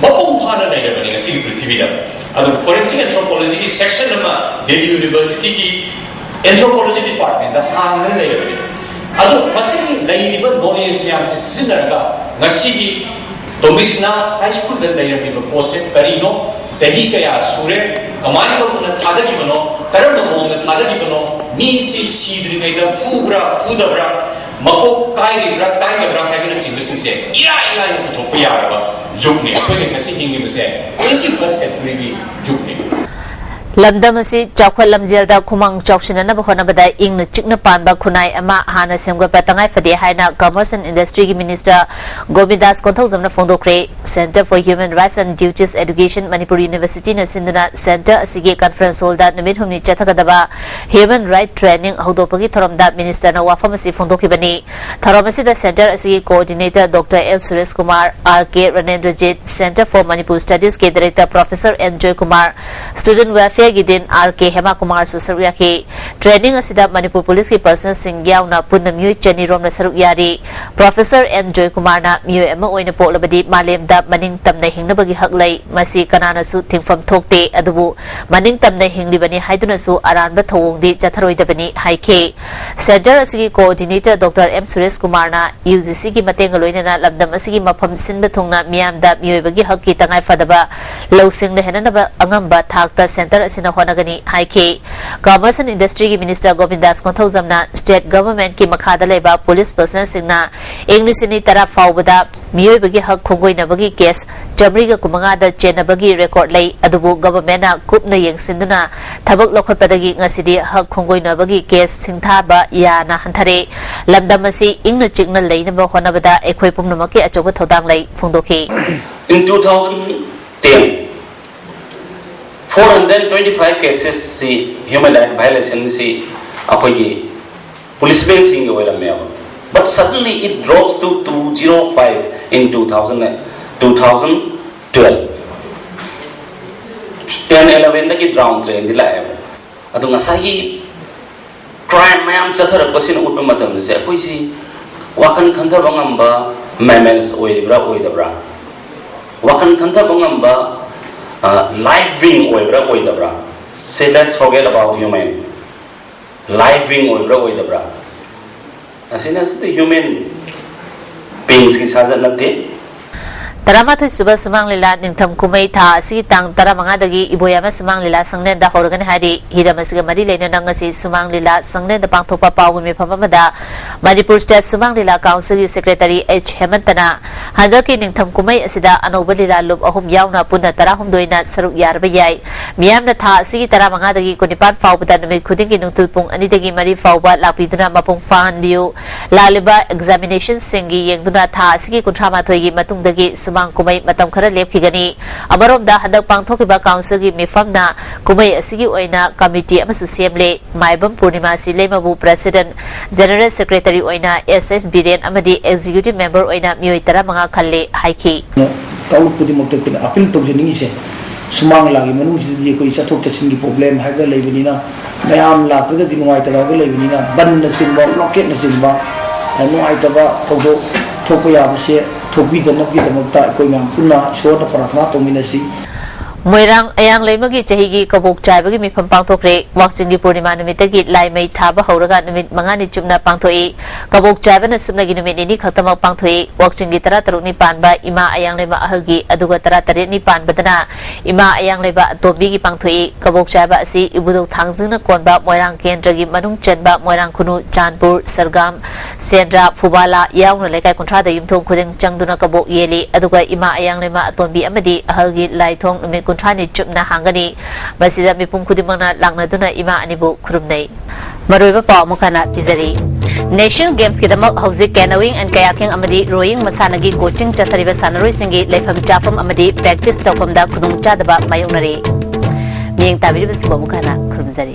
ꯃꯄꯨꯡ ꯐꯥꯅ ꯂꯩꯔꯕꯅꯤ ꯉꯁꯤꯒꯤ ꯄ꯭ꯔꯤꯊꯤꯕꯤꯗ꯫ ꯑꯗꯨ forensic anthropologyꯒꯤ section ꯑꯃ Delhi Universityꯒꯤ anthropology departmentꯇ ꯍꯥꯡꯗꯅ ꯂꯩꯔꯕꯅꯤ꯫ ꯑꯗꯣ ꯃꯁꯤꯒꯤ ꯂꯩꯔꯤꯕ knowledge ꯃꯌꯥꯝꯁꯦ ꯁꯤꯖꯤꯟꯅꯔꯒ ꯉꯁꯤꯒꯤ ꯇꯣꯝꯕꯤꯁꯅꯥ high schoolꯗ ꯂꯩꯔꯝꯃꯤꯕ ꯄꯣꯠꯁꯦ ꯀꯔꯤꯅꯣ, ꯆꯍꯤ ꯀꯌꯥ ꯁꯨꯔꯦ, ꯀꯃꯥꯏꯅ ꯇꯧꯗꯅ ꯊꯥꯗꯈꯤꯕꯅꯣ, ꯀꯔꯝꯕ ꯃꯑꯣꯡꯗ ꯊꯥꯗꯈꯤꯕꯅꯣ, ꯃꯤꯁꯤ ꯁꯤꯗ꯭ꯔꯤꯉꯩꯗ ꯐꯨꯕ꯭ꯔꯥ ꯐꯨꯗꯕ꯭ꯔꯥ, ꯃꯀꯣꯛ ꯀꯥꯏꯔꯤꯕ꯭ꯔꯥ ꯀꯥꯏꯗꯕ꯭ꯔꯥ ꯍꯥꯏꯕꯅꯆꯤꯡꯕꯁꯤꯡꯁꯦ ꯏꯔꯥꯏ ꯂꯥꯏꯅ ꯄꯨꯊꯣꯛꯄ ꯌꯥꯔꯕ ꯖꯨꯒꯅꯤ꯫ ꯑꯩꯈꯣꯏꯅ ꯉꯁꯤ ꯍꯤꯡꯉꯤꯕꯁꯦ twenty first centuryꯒꯤ ꯖꯨꯒꯅꯤ꯫ ꯂꯝꯗꯝ ꯑꯁꯤ ꯆꯥꯎꯈꯠ ꯂꯝꯖꯦꯜꯗ ꯈꯨꯃꯥꯡ ꯆꯥꯎꯁꯤꯟꯅꯅꯕ ꯍꯣꯠꯅꯕꯗ ꯏꯪꯅ ꯆꯤꯛꯅ ꯄꯥꯟꯕ ꯈꯨꯟꯅꯥꯏ ꯑꯃ ꯍꯥꯟꯅ ꯁꯦꯝꯒꯠꯄ ꯇꯉꯥꯏ ꯐꯗꯦ ꯍꯥꯏꯅ Commerce and Industryꯒꯤ Minister ꯒꯣꯕꯤꯟꯗꯥꯁ ꯀꯣꯟꯊꯧꯖꯝꯅ ꯐꯣꯡꯗꯣꯛꯈ꯭ꯔꯦ꯫ Centre for Human Rights and Duties Education Manipur Universityꯅ ꯁꯤꯟꯗꯨꯅ centre ꯑꯁꯤꯒꯤ conference hallꯗ ꯅꯨꯃꯤꯠ ꯍꯨꯝꯅꯤ ꯆꯠꯊꯒꯗꯕ Human Right Training ꯍꯧꯗꯣꯛꯄꯒꯤ ꯊꯧꯔꯝꯗ ministerꯅ ꯋꯥꯐꯝ ꯑꯁꯤ ꯐꯣꯡꯗꯣꯛꯈꯤꯕꯅꯤ꯫ ꯊꯧꯔꯝ ꯑꯁꯤꯗ centre ꯑꯁꯤꯒꯤ coordinator Doctor L Suresh Kumar, R K ꯔꯅꯦꯟꯗ꯭ꯔꯖꯤꯠ, Centre for Manipur Studiesꯀꯤ director Professor N Joykumar, student welfareꯒꯤ dean R K ꯍꯦꯃꯥꯀꯨꯃꯥꯔꯁꯨ ꯁꯔꯨꯛ ꯌꯥꯈꯤ꯫ Training ꯑꯁꯤꯗ ꯃꯅꯤꯄꯨꯔ ꯄꯨꯂꯤꯁꯀꯤ personnelꯁꯤꯡ ꯌꯥꯎꯅ ꯄꯨꯟꯅ ꯃꯤꯑꯣꯏ ꯆꯅꯤ ꯔꯣꯝꯅ ꯁꯔꯨꯛ ꯌꯥꯔꯤ꯫ Professor N ꯖꯣꯏꯀꯨꯃꯥꯔꯅ ꯃꯤꯑꯣꯏ ꯑꯃ ꯑꯣꯏꯅ ꯄꯣꯛꯂꯕꯗꯤ ꯃꯥꯂꯦꯝꯗ ꯃꯅꯤꯡ ꯇꯝꯅ ꯍꯤꯡꯅꯕꯒꯤ ꯍꯛ ꯂꯩ, ꯃꯁꯤ ꯀꯅꯥꯅꯁꯨ ꯊꯤꯡꯐꯝ ꯊꯣꯛꯇꯦ, ꯑꯗꯨꯕꯨ ꯃꯅꯤꯡ ꯇꯝꯅ ꯍꯤꯡꯂꯤꯕꯅꯤ ꯍꯥꯏꯗꯨꯅꯁꯨ ꯑꯔꯥꯟꯕ ꯊꯧꯑꯣꯡꯗꯤ ꯆꯠꯊꯔꯣꯏꯗꯕꯅꯤ ꯍꯥꯏꯈꯤ꯫ Centre ꯑꯁꯤꯒꯤ coordinator Doctor M ꯁꯨꯔꯦꯁ ꯀꯨꯃꯥꯔꯅ UGCꯒꯤ ꯃꯇꯦꯡꯒ ꯂꯣꯏꯅꯅ ꯂꯝꯗꯝ ꯑꯁꯤꯒꯤ ꯃꯐꯝ ꯁꯤꯟꯕ ꯊꯨꯡꯅ ꯃꯤꯌꯥꯝꯗ ꯃꯤꯑꯣꯏꯕꯒꯤ ꯍꯛꯀꯤ ꯇꯉꯥꯏ ꯐꯗꯕ ꯂꯧꯁꯤꯡ ꯂꯩꯍꯟꯅꯅꯕ ꯑꯉꯝꯕ ꯊꯥꯛꯇ centre ꯑꯁꯤꯅ ꯍꯣꯠꯅꯒꯅꯤ ꯍꯥꯏꯈꯤ꯫ Commerce and Industryꯒꯤ minister ꯒꯣꯕꯤꯟꯗꯥꯁ ꯀꯣꯟꯊꯧꯖꯝꯅ state governmentꯀꯤ ꯃꯈꯥꯗ ꯂꯩꯕ police personnelꯁꯤꯡꯅ ꯏꯪ ꯂꯤꯁꯤꯡ ꯑꯅꯤ ꯇꯔꯥ ꯐꯥꯎꯕꯗ ꯃꯤꯑꯣꯏꯕꯒꯤ ꯍꯛ ꯈꯣꯡꯒꯣꯏꯅꯕꯒꯤ case ꯆꯥꯃꯔꯤꯒ ꯀꯨꯟꯃꯉꯥꯗ ꯆꯦꯟꯅꯕꯒꯤ record ꯂꯩ, ꯑꯗꯨꯕꯨ governmentꯅ ꯀꯨꯞꯅ ꯌꯦꯡꯁꯤꯟꯗꯨꯅ ꯊꯕꯛ ꯂꯧꯈꯠꯄꯗꯒꯤ ꯉꯁꯤꯗꯤ ꯍꯛ ꯈꯣꯡꯒꯣꯏꯅꯕꯒꯤ case ꯁꯤꯡꯊꯥꯕ ꯌꯥꯅ ꯍꯟꯊꯔꯦ꯫ ꯂꯝꯗꯝ ꯑꯁꯤ ꯏꯪꯅ ꯆꯤꯛꯅ ꯂꯩꯅꯕ ꯍꯣꯠꯅꯕꯗ ꯑꯩꯈꯣꯏ ꯄꯨꯝꯅꯃꯛꯀꯤ ꯑꯆꯧꯕ ꯊꯧꯗꯥꯡ ꯂꯩ ꯐꯣꯡꯗꯣꯛꯈꯤ꯫ In two thousand ten, four hundred twenty five cases ꯁꯤ human right violation ꯁꯤ ꯑꯩꯈꯣꯏꯒꯤ ꯄꯨꯂꯤꯁꯃꯦꯟꯁꯤꯡꯒꯤ ꯑꯣꯏꯔꯝꯃꯦꯕ꯫ But suddenly it drops to two zero five in two thousand, two thousand twelve, ten elevenꯗꯒꯤ ꯗꯥꯎꯟ ꯇ꯭ꯔꯦꯟꯗꯤ ꯂꯥꯛꯑꯦꯕ꯫ ꯑꯗꯣ ꯉꯁꯥꯏꯒꯤ ꯀ꯭ꯔꯥꯏꯝ ꯃꯌꯥꯝ ꯆꯠꯊꯔꯛꯄꯁꯤꯅ ꯎꯠꯄ ꯃꯇꯝꯗꯁꯦ ꯑꯩꯈꯣꯏꯁꯤ ꯋꯥꯈꯜ ꯈꯟꯊꯕ ꯉꯝꯕ ꯃꯦꯃꯦꯜꯁ ꯑꯣꯏꯔꯤꯕ꯭ꯔꯥ ꯑꯣꯏꯗꯕ꯭ꯔꯥ, ꯋꯥꯈꯜ ꯈꯟꯊꯕ ꯉꯝꯕ ꯂꯥꯏꯐ ꯕꯤꯡ ꯑꯣꯏꯕ꯭ꯔꯥ ꯑꯣꯏꯗꯕ꯭ꯔꯥ, say let's forget about human, life being ꯑꯣꯏꯕ꯭ꯔꯥ ꯑꯣꯏꯗꯕ꯭ꯔꯥ, ꯑꯁꯤꯅ ꯁꯤꯗꯤ ꯍ꯭ꯌꯨꯃꯦꯟ ꯕꯤꯡꯁꯀꯤ ꯁꯥꯖꯠ ꯅꯠꯇꯦ꯫ ꯇꯔꯥꯃꯥꯊꯣꯏ ꯁꯨꯕ ꯁꯨꯃꯥꯡ ꯂꯤꯂꯥ ꯅꯤꯡꯊꯝ ꯀꯨꯝꯍꯩ ꯊꯥ ꯑꯁꯤꯒꯤ ꯇꯥꯡ ꯇꯔꯥꯃꯉꯥꯗꯒꯤ ꯏꯕꯣꯌꯥꯏꯃ ꯁꯨꯃꯥꯡ ꯂꯤꯂꯥ ꯁꯪꯂꯦꯟꯗ ꯍꯧꯔꯒꯅꯤ ꯍꯥꯏꯔꯤ꯫ ꯍꯤꯔꯝ ꯑꯁꯤꯒ ꯃꯔꯤ ꯂꯩꯅꯅ ꯉꯁꯤ ꯁꯨꯃꯥꯡ ꯂꯤꯂꯥ ꯁꯪꯂꯦꯟꯗ ꯄꯥꯡꯊꯣꯛꯄ ꯄꯥꯎꯒꯤ ꯃꯤꯐꯝ ꯑꯃꯗ ꯃꯅꯤꯄꯨꯔ ꯁ꯭ꯇꯦꯠ ꯁꯨꯃꯥꯡ ꯂꯤꯂꯥ ꯀꯥꯎꯟꯁꯤꯜꯒꯤ ꯁꯦꯀ꯭ꯔꯦꯇꯔꯤ ꯑꯩꯆ ꯍꯦꯃꯟꯇꯅ ꯍꯟꯗꯛꯀꯤ ꯅꯤꯡꯊꯝ ꯀꯨꯝꯍꯩ ꯑꯁꯤꯗ ꯑꯅꯧꯕ ꯂꯤꯂꯥ ꯂꯨꯞ ꯑꯍꯨꯝ ꯌꯥꯎꯅ ꯄꯨꯟꯅ ꯇꯔꯥꯍꯨꯝꯗꯣꯏꯅ ꯁꯔꯨꯛ ꯌꯥꯔꯕ ꯌꯥꯏ꯫ ꯃꯤꯌꯥꯝꯅ ꯊꯥ ꯑꯁꯤꯒꯤ ꯇꯔꯥꯃꯉꯥꯗꯒꯤ ꯀꯨꯟꯅꯤꯄꯥꯟ ꯐꯥꯎꯕꯗ ꯅꯨꯃꯤꯠ ꯈꯨꯗꯤꯡꯒꯤ ꯅꯨꯡꯊꯤꯜ ꯄꯨꯡ ꯑꯅꯤꯗꯒꯤ ꯃꯔꯤ ꯐꯥꯎꯕ ꯂꯥꯛꯄꯤꯗꯨꯅ ꯃꯄꯨꯡ ꯐꯥꯍꯟꯕꯤꯌꯨ꯫ ꯂꯥꯛꯂꯤꯕ ꯑꯦꯛꯖꯥꯃꯤꯅꯦꯁꯟꯁꯤꯡꯒꯤ ꯌꯦꯡꯗꯨꯅ ꯊꯥ ꯑꯁꯤꯒꯤ ꯀꯨꯟꯊ꯭ꯔꯥ ꯃꯥꯊꯣꯏꯒꯤ ꯃꯇꯨꯡꯗꯒꯤ ꯁꯨꯃꯥꯡ ꯀꯨꯝꯍꯩ ꯃꯇꯝ ꯈꯔ ꯂꯦꯞꯈꯤꯒꯅꯤ꯫ ꯑꯃꯔꯣꯝꯗ ꯍꯟꯗꯛ ꯄꯥꯡꯊꯣꯛꯈꯤꯕ ꯀꯥꯎꯟꯁꯤꯜꯒꯤ ꯃꯤꯐꯝꯅ ꯀꯨꯝꯍꯩ ꯑꯁꯤꯒꯤ ꯑꯣꯏꯅ ꯀꯃꯤꯇꯤ ꯑꯃꯁꯨ ꯁꯦꯝꯂꯦ꯫ ꯃꯥꯏꯕꯝ ꯄꯨꯔꯅꯤꯃꯥꯁꯤ ꯂꯩꯃꯕꯨ ꯄ꯭ꯔꯦꯁꯤꯗꯦꯟꯠ, ꯖꯦꯅꯔꯦꯜ ꯁꯦꯀ꯭ꯔꯦꯇꯔꯤ ꯑꯣꯏꯅ ꯑꯦꯁ ꯑꯦꯁ ꯕꯤꯔꯦꯟ ꯑꯃꯗꯤ ꯑꯦꯛꯖꯤꯀ꯭ꯌꯨꯇꯤꯚ ꯃꯦꯝꯕꯔ ꯑꯣꯏꯅ ꯃꯤꯑꯣꯏ ꯇꯔꯥꯃꯉꯥ ꯈꯜꯂꯦ ꯍꯥꯏꯈꯤ꯫ ꯀꯥꯡꯂꯨꯞ ꯈꯨꯗꯤꯡꯃꯛꯇ ꯑꯩꯈꯣꯏꯅ ꯑꯄꯤꯜ ꯇꯧꯖꯅꯤꯡꯉꯤꯁꯦ, ꯁꯨꯃꯥꯡ ꯂꯤꯂꯥꯒꯤ ꯃꯅꯨꯡꯁꯤꯗꯗꯤ ꯑꯩꯈꯣꯏ ꯆꯠꯊꯣꯛ ꯆꯠꯁꯤꯟꯒꯤ ꯄ꯭ꯔꯣꯕ꯭ꯂꯦꯝ ꯍꯥꯏꯕ ꯂꯩꯕꯅꯤꯅ, ꯃꯌꯥꯝ ꯂꯥꯛꯇ꯭ꯔꯒꯗꯤ ꯅꯨꯡꯉꯥꯏꯇꯕ ꯍꯥꯏꯕ ꯂꯩꯕꯅꯤꯅ, ꯕꯟꯅꯆꯤꯡꯕ, ꯕ꯭ꯂꯣꯀꯦꯠꯅꯆꯤꯡꯕ, ꯅꯨꯡꯉꯥꯏꯇꯕ ꯊꯧꯗꯣꯛ ꯊꯣꯛꯄ ꯌꯥꯕꯁꯦ ꯊꯣꯛꯄꯤꯗꯅꯕꯒꯤꯗꯃꯛꯇ ꯑꯩꯈꯣꯏ ꯃꯌꯥꯝ ꯄꯨꯟꯅ ꯏꯁꯣꯔꯗ ꯄ꯭ꯔꯥꯊꯅꯥ ꯇꯧꯃꯤꯟꯅꯁꯤ꯫ ꯃꯣꯏꯔꯥꯡ ꯑꯌꯥꯡ ꯂꯩꯃꯒꯤ ꯆꯍꯤꯒꯤ ꯀꯕꯣꯛ ꯆꯥꯏꯕꯒꯤ ꯃꯤꯐꯝ ꯄꯥꯡꯊꯣꯛꯈ꯭ꯔꯦ꯫ ꯋꯥꯛꯆꯤꯡꯒꯤ ꯄꯨꯔꯅꯤꯃꯥ ꯅꯨꯃꯤꯠꯇꯒꯤ ꯂꯥꯏ ꯃꯩ ꯊꯥꯕ ꯍꯧꯔꯒ ꯅꯨꯃꯤꯠ ꯃꯉꯥꯅꯤ ꯆꯨꯞꯅ ꯄꯥꯡꯊꯣꯛꯏ꯫ ꯀꯕꯣꯛ ꯆꯥꯏꯕꯅ ꯁꯨꯞꯅꯒꯤ ꯅꯨꯃꯤꯠ ꯅꯤꯅꯤ ꯈꯛꯇꯃꯛ ꯄꯥꯡꯊꯣꯛꯏ꯫ ꯋꯥꯛꯆꯤꯡꯒꯤ ꯇꯔꯥꯇꯔꯨꯛꯅꯤ ꯄꯥꯟꯕ ꯏꯃꯥ ꯑꯌꯥꯡ ꯂꯩꯃ ꯑꯍꯜꯒꯤ, ꯑꯗꯨꯒ ꯇꯔꯥꯇꯔꯦꯠꯅꯤ ꯄꯥꯟꯕꯗꯅ ꯏꯃꯥ ꯑꯌꯥꯡ ꯂꯩꯃ ꯑꯇꯣꯝꯕꯤꯒꯤ ꯄꯥꯡꯊꯣꯛꯏ꯫ ꯀꯕꯣꯛ ꯆꯥꯏꯕ ꯑꯁꯤ ꯏꯕꯨꯙꯧ ꯊꯥꯡꯖꯤꯡꯅ ꯀꯣꯟꯕ ꯃꯣꯏꯔꯥꯡ ꯀꯦꯟꯗ꯭ꯔꯒꯤ ꯃꯅꯨꯡ ꯆꯟꯕ ꯃꯣꯏꯔꯥꯡ ꯈꯨꯅꯨ, ꯆꯥꯟꯄꯨꯔ, ꯁꯔꯒꯥꯝ, ꯁꯦꯟꯗ꯭ꯔꯥ, ꯐꯨꯕꯥꯂꯥ ꯌꯥꯎꯅ ꯂꯩꯀꯥꯏ ꯀꯨꯟꯊ꯭ꯔꯥꯗ ꯌꯨꯝꯊꯣꯡ ꯈꯨꯗꯤꯡ ꯆꯪꯗꯨꯅ ꯀꯕꯣꯛ ꯌꯦꯜꯂꯤ꯫ ꯑꯗꯨꯒ ꯏꯃꯥ ꯑꯌꯥꯡ ꯂꯩꯃ ꯑꯇꯣꯝꯕꯤ ꯑꯃꯗꯤ ꯑꯍꯜꯒꯤ ꯂꯥꯏ ꯊꯣꯡ ꯅꯨꯃꯤꯠ ꯀꯨꯟꯊ꯭ꯔꯥꯅꯤ ꯆꯨꯞꯅ ꯍꯥꯡꯒꯅꯤ꯫ ꯃꯁꯤꯗ ꯃꯤꯄꯨꯝ ꯈꯨꯗꯤꯡꯃꯛꯅ ꯂꯥꯛꯅꯗꯨꯅ ꯏꯃꯥ ꯑꯅꯤꯕꯨ ꯈꯨꯔꯨꯝꯅꯩ꯫ ꯃꯔꯨꯑꯣꯏꯕ ꯄꯥꯎ ꯑꯃꯨꯛ ꯍꯟꯅ ꯄꯤꯖꯔꯤ꯫ National Gamesꯀꯤꯗꯃꯛ ꯍꯧꯖꯤꯛ canoeing and kayaking ꯑꯃꯗꯤ rowing ꯃꯁꯥꯟꯅꯒꯤ coaching ꯆꯠꯊꯔꯤꯕ ꯁꯥꯟꯅꯔꯣꯏꯁꯤꯡꯒꯤ ꯂꯩꯐꯝ ꯆꯥꯐꯝ ꯑꯃꯗꯤ practice ꯇꯧꯐꯝꯗ ꯈꯨꯗꯣꯡꯆꯥꯗꯕ ꯃꯥꯌꯣꯛꯅꯔꯤ꯫ ꯃꯤꯠꯌꯦꯡ ꯇꯥꯕꯤꯔꯤꯕꯁꯤꯕꯨ ꯑꯃꯨꯛ ꯍꯟꯅ ꯈꯨꯔꯨꯝꯖꯔꯤ꯫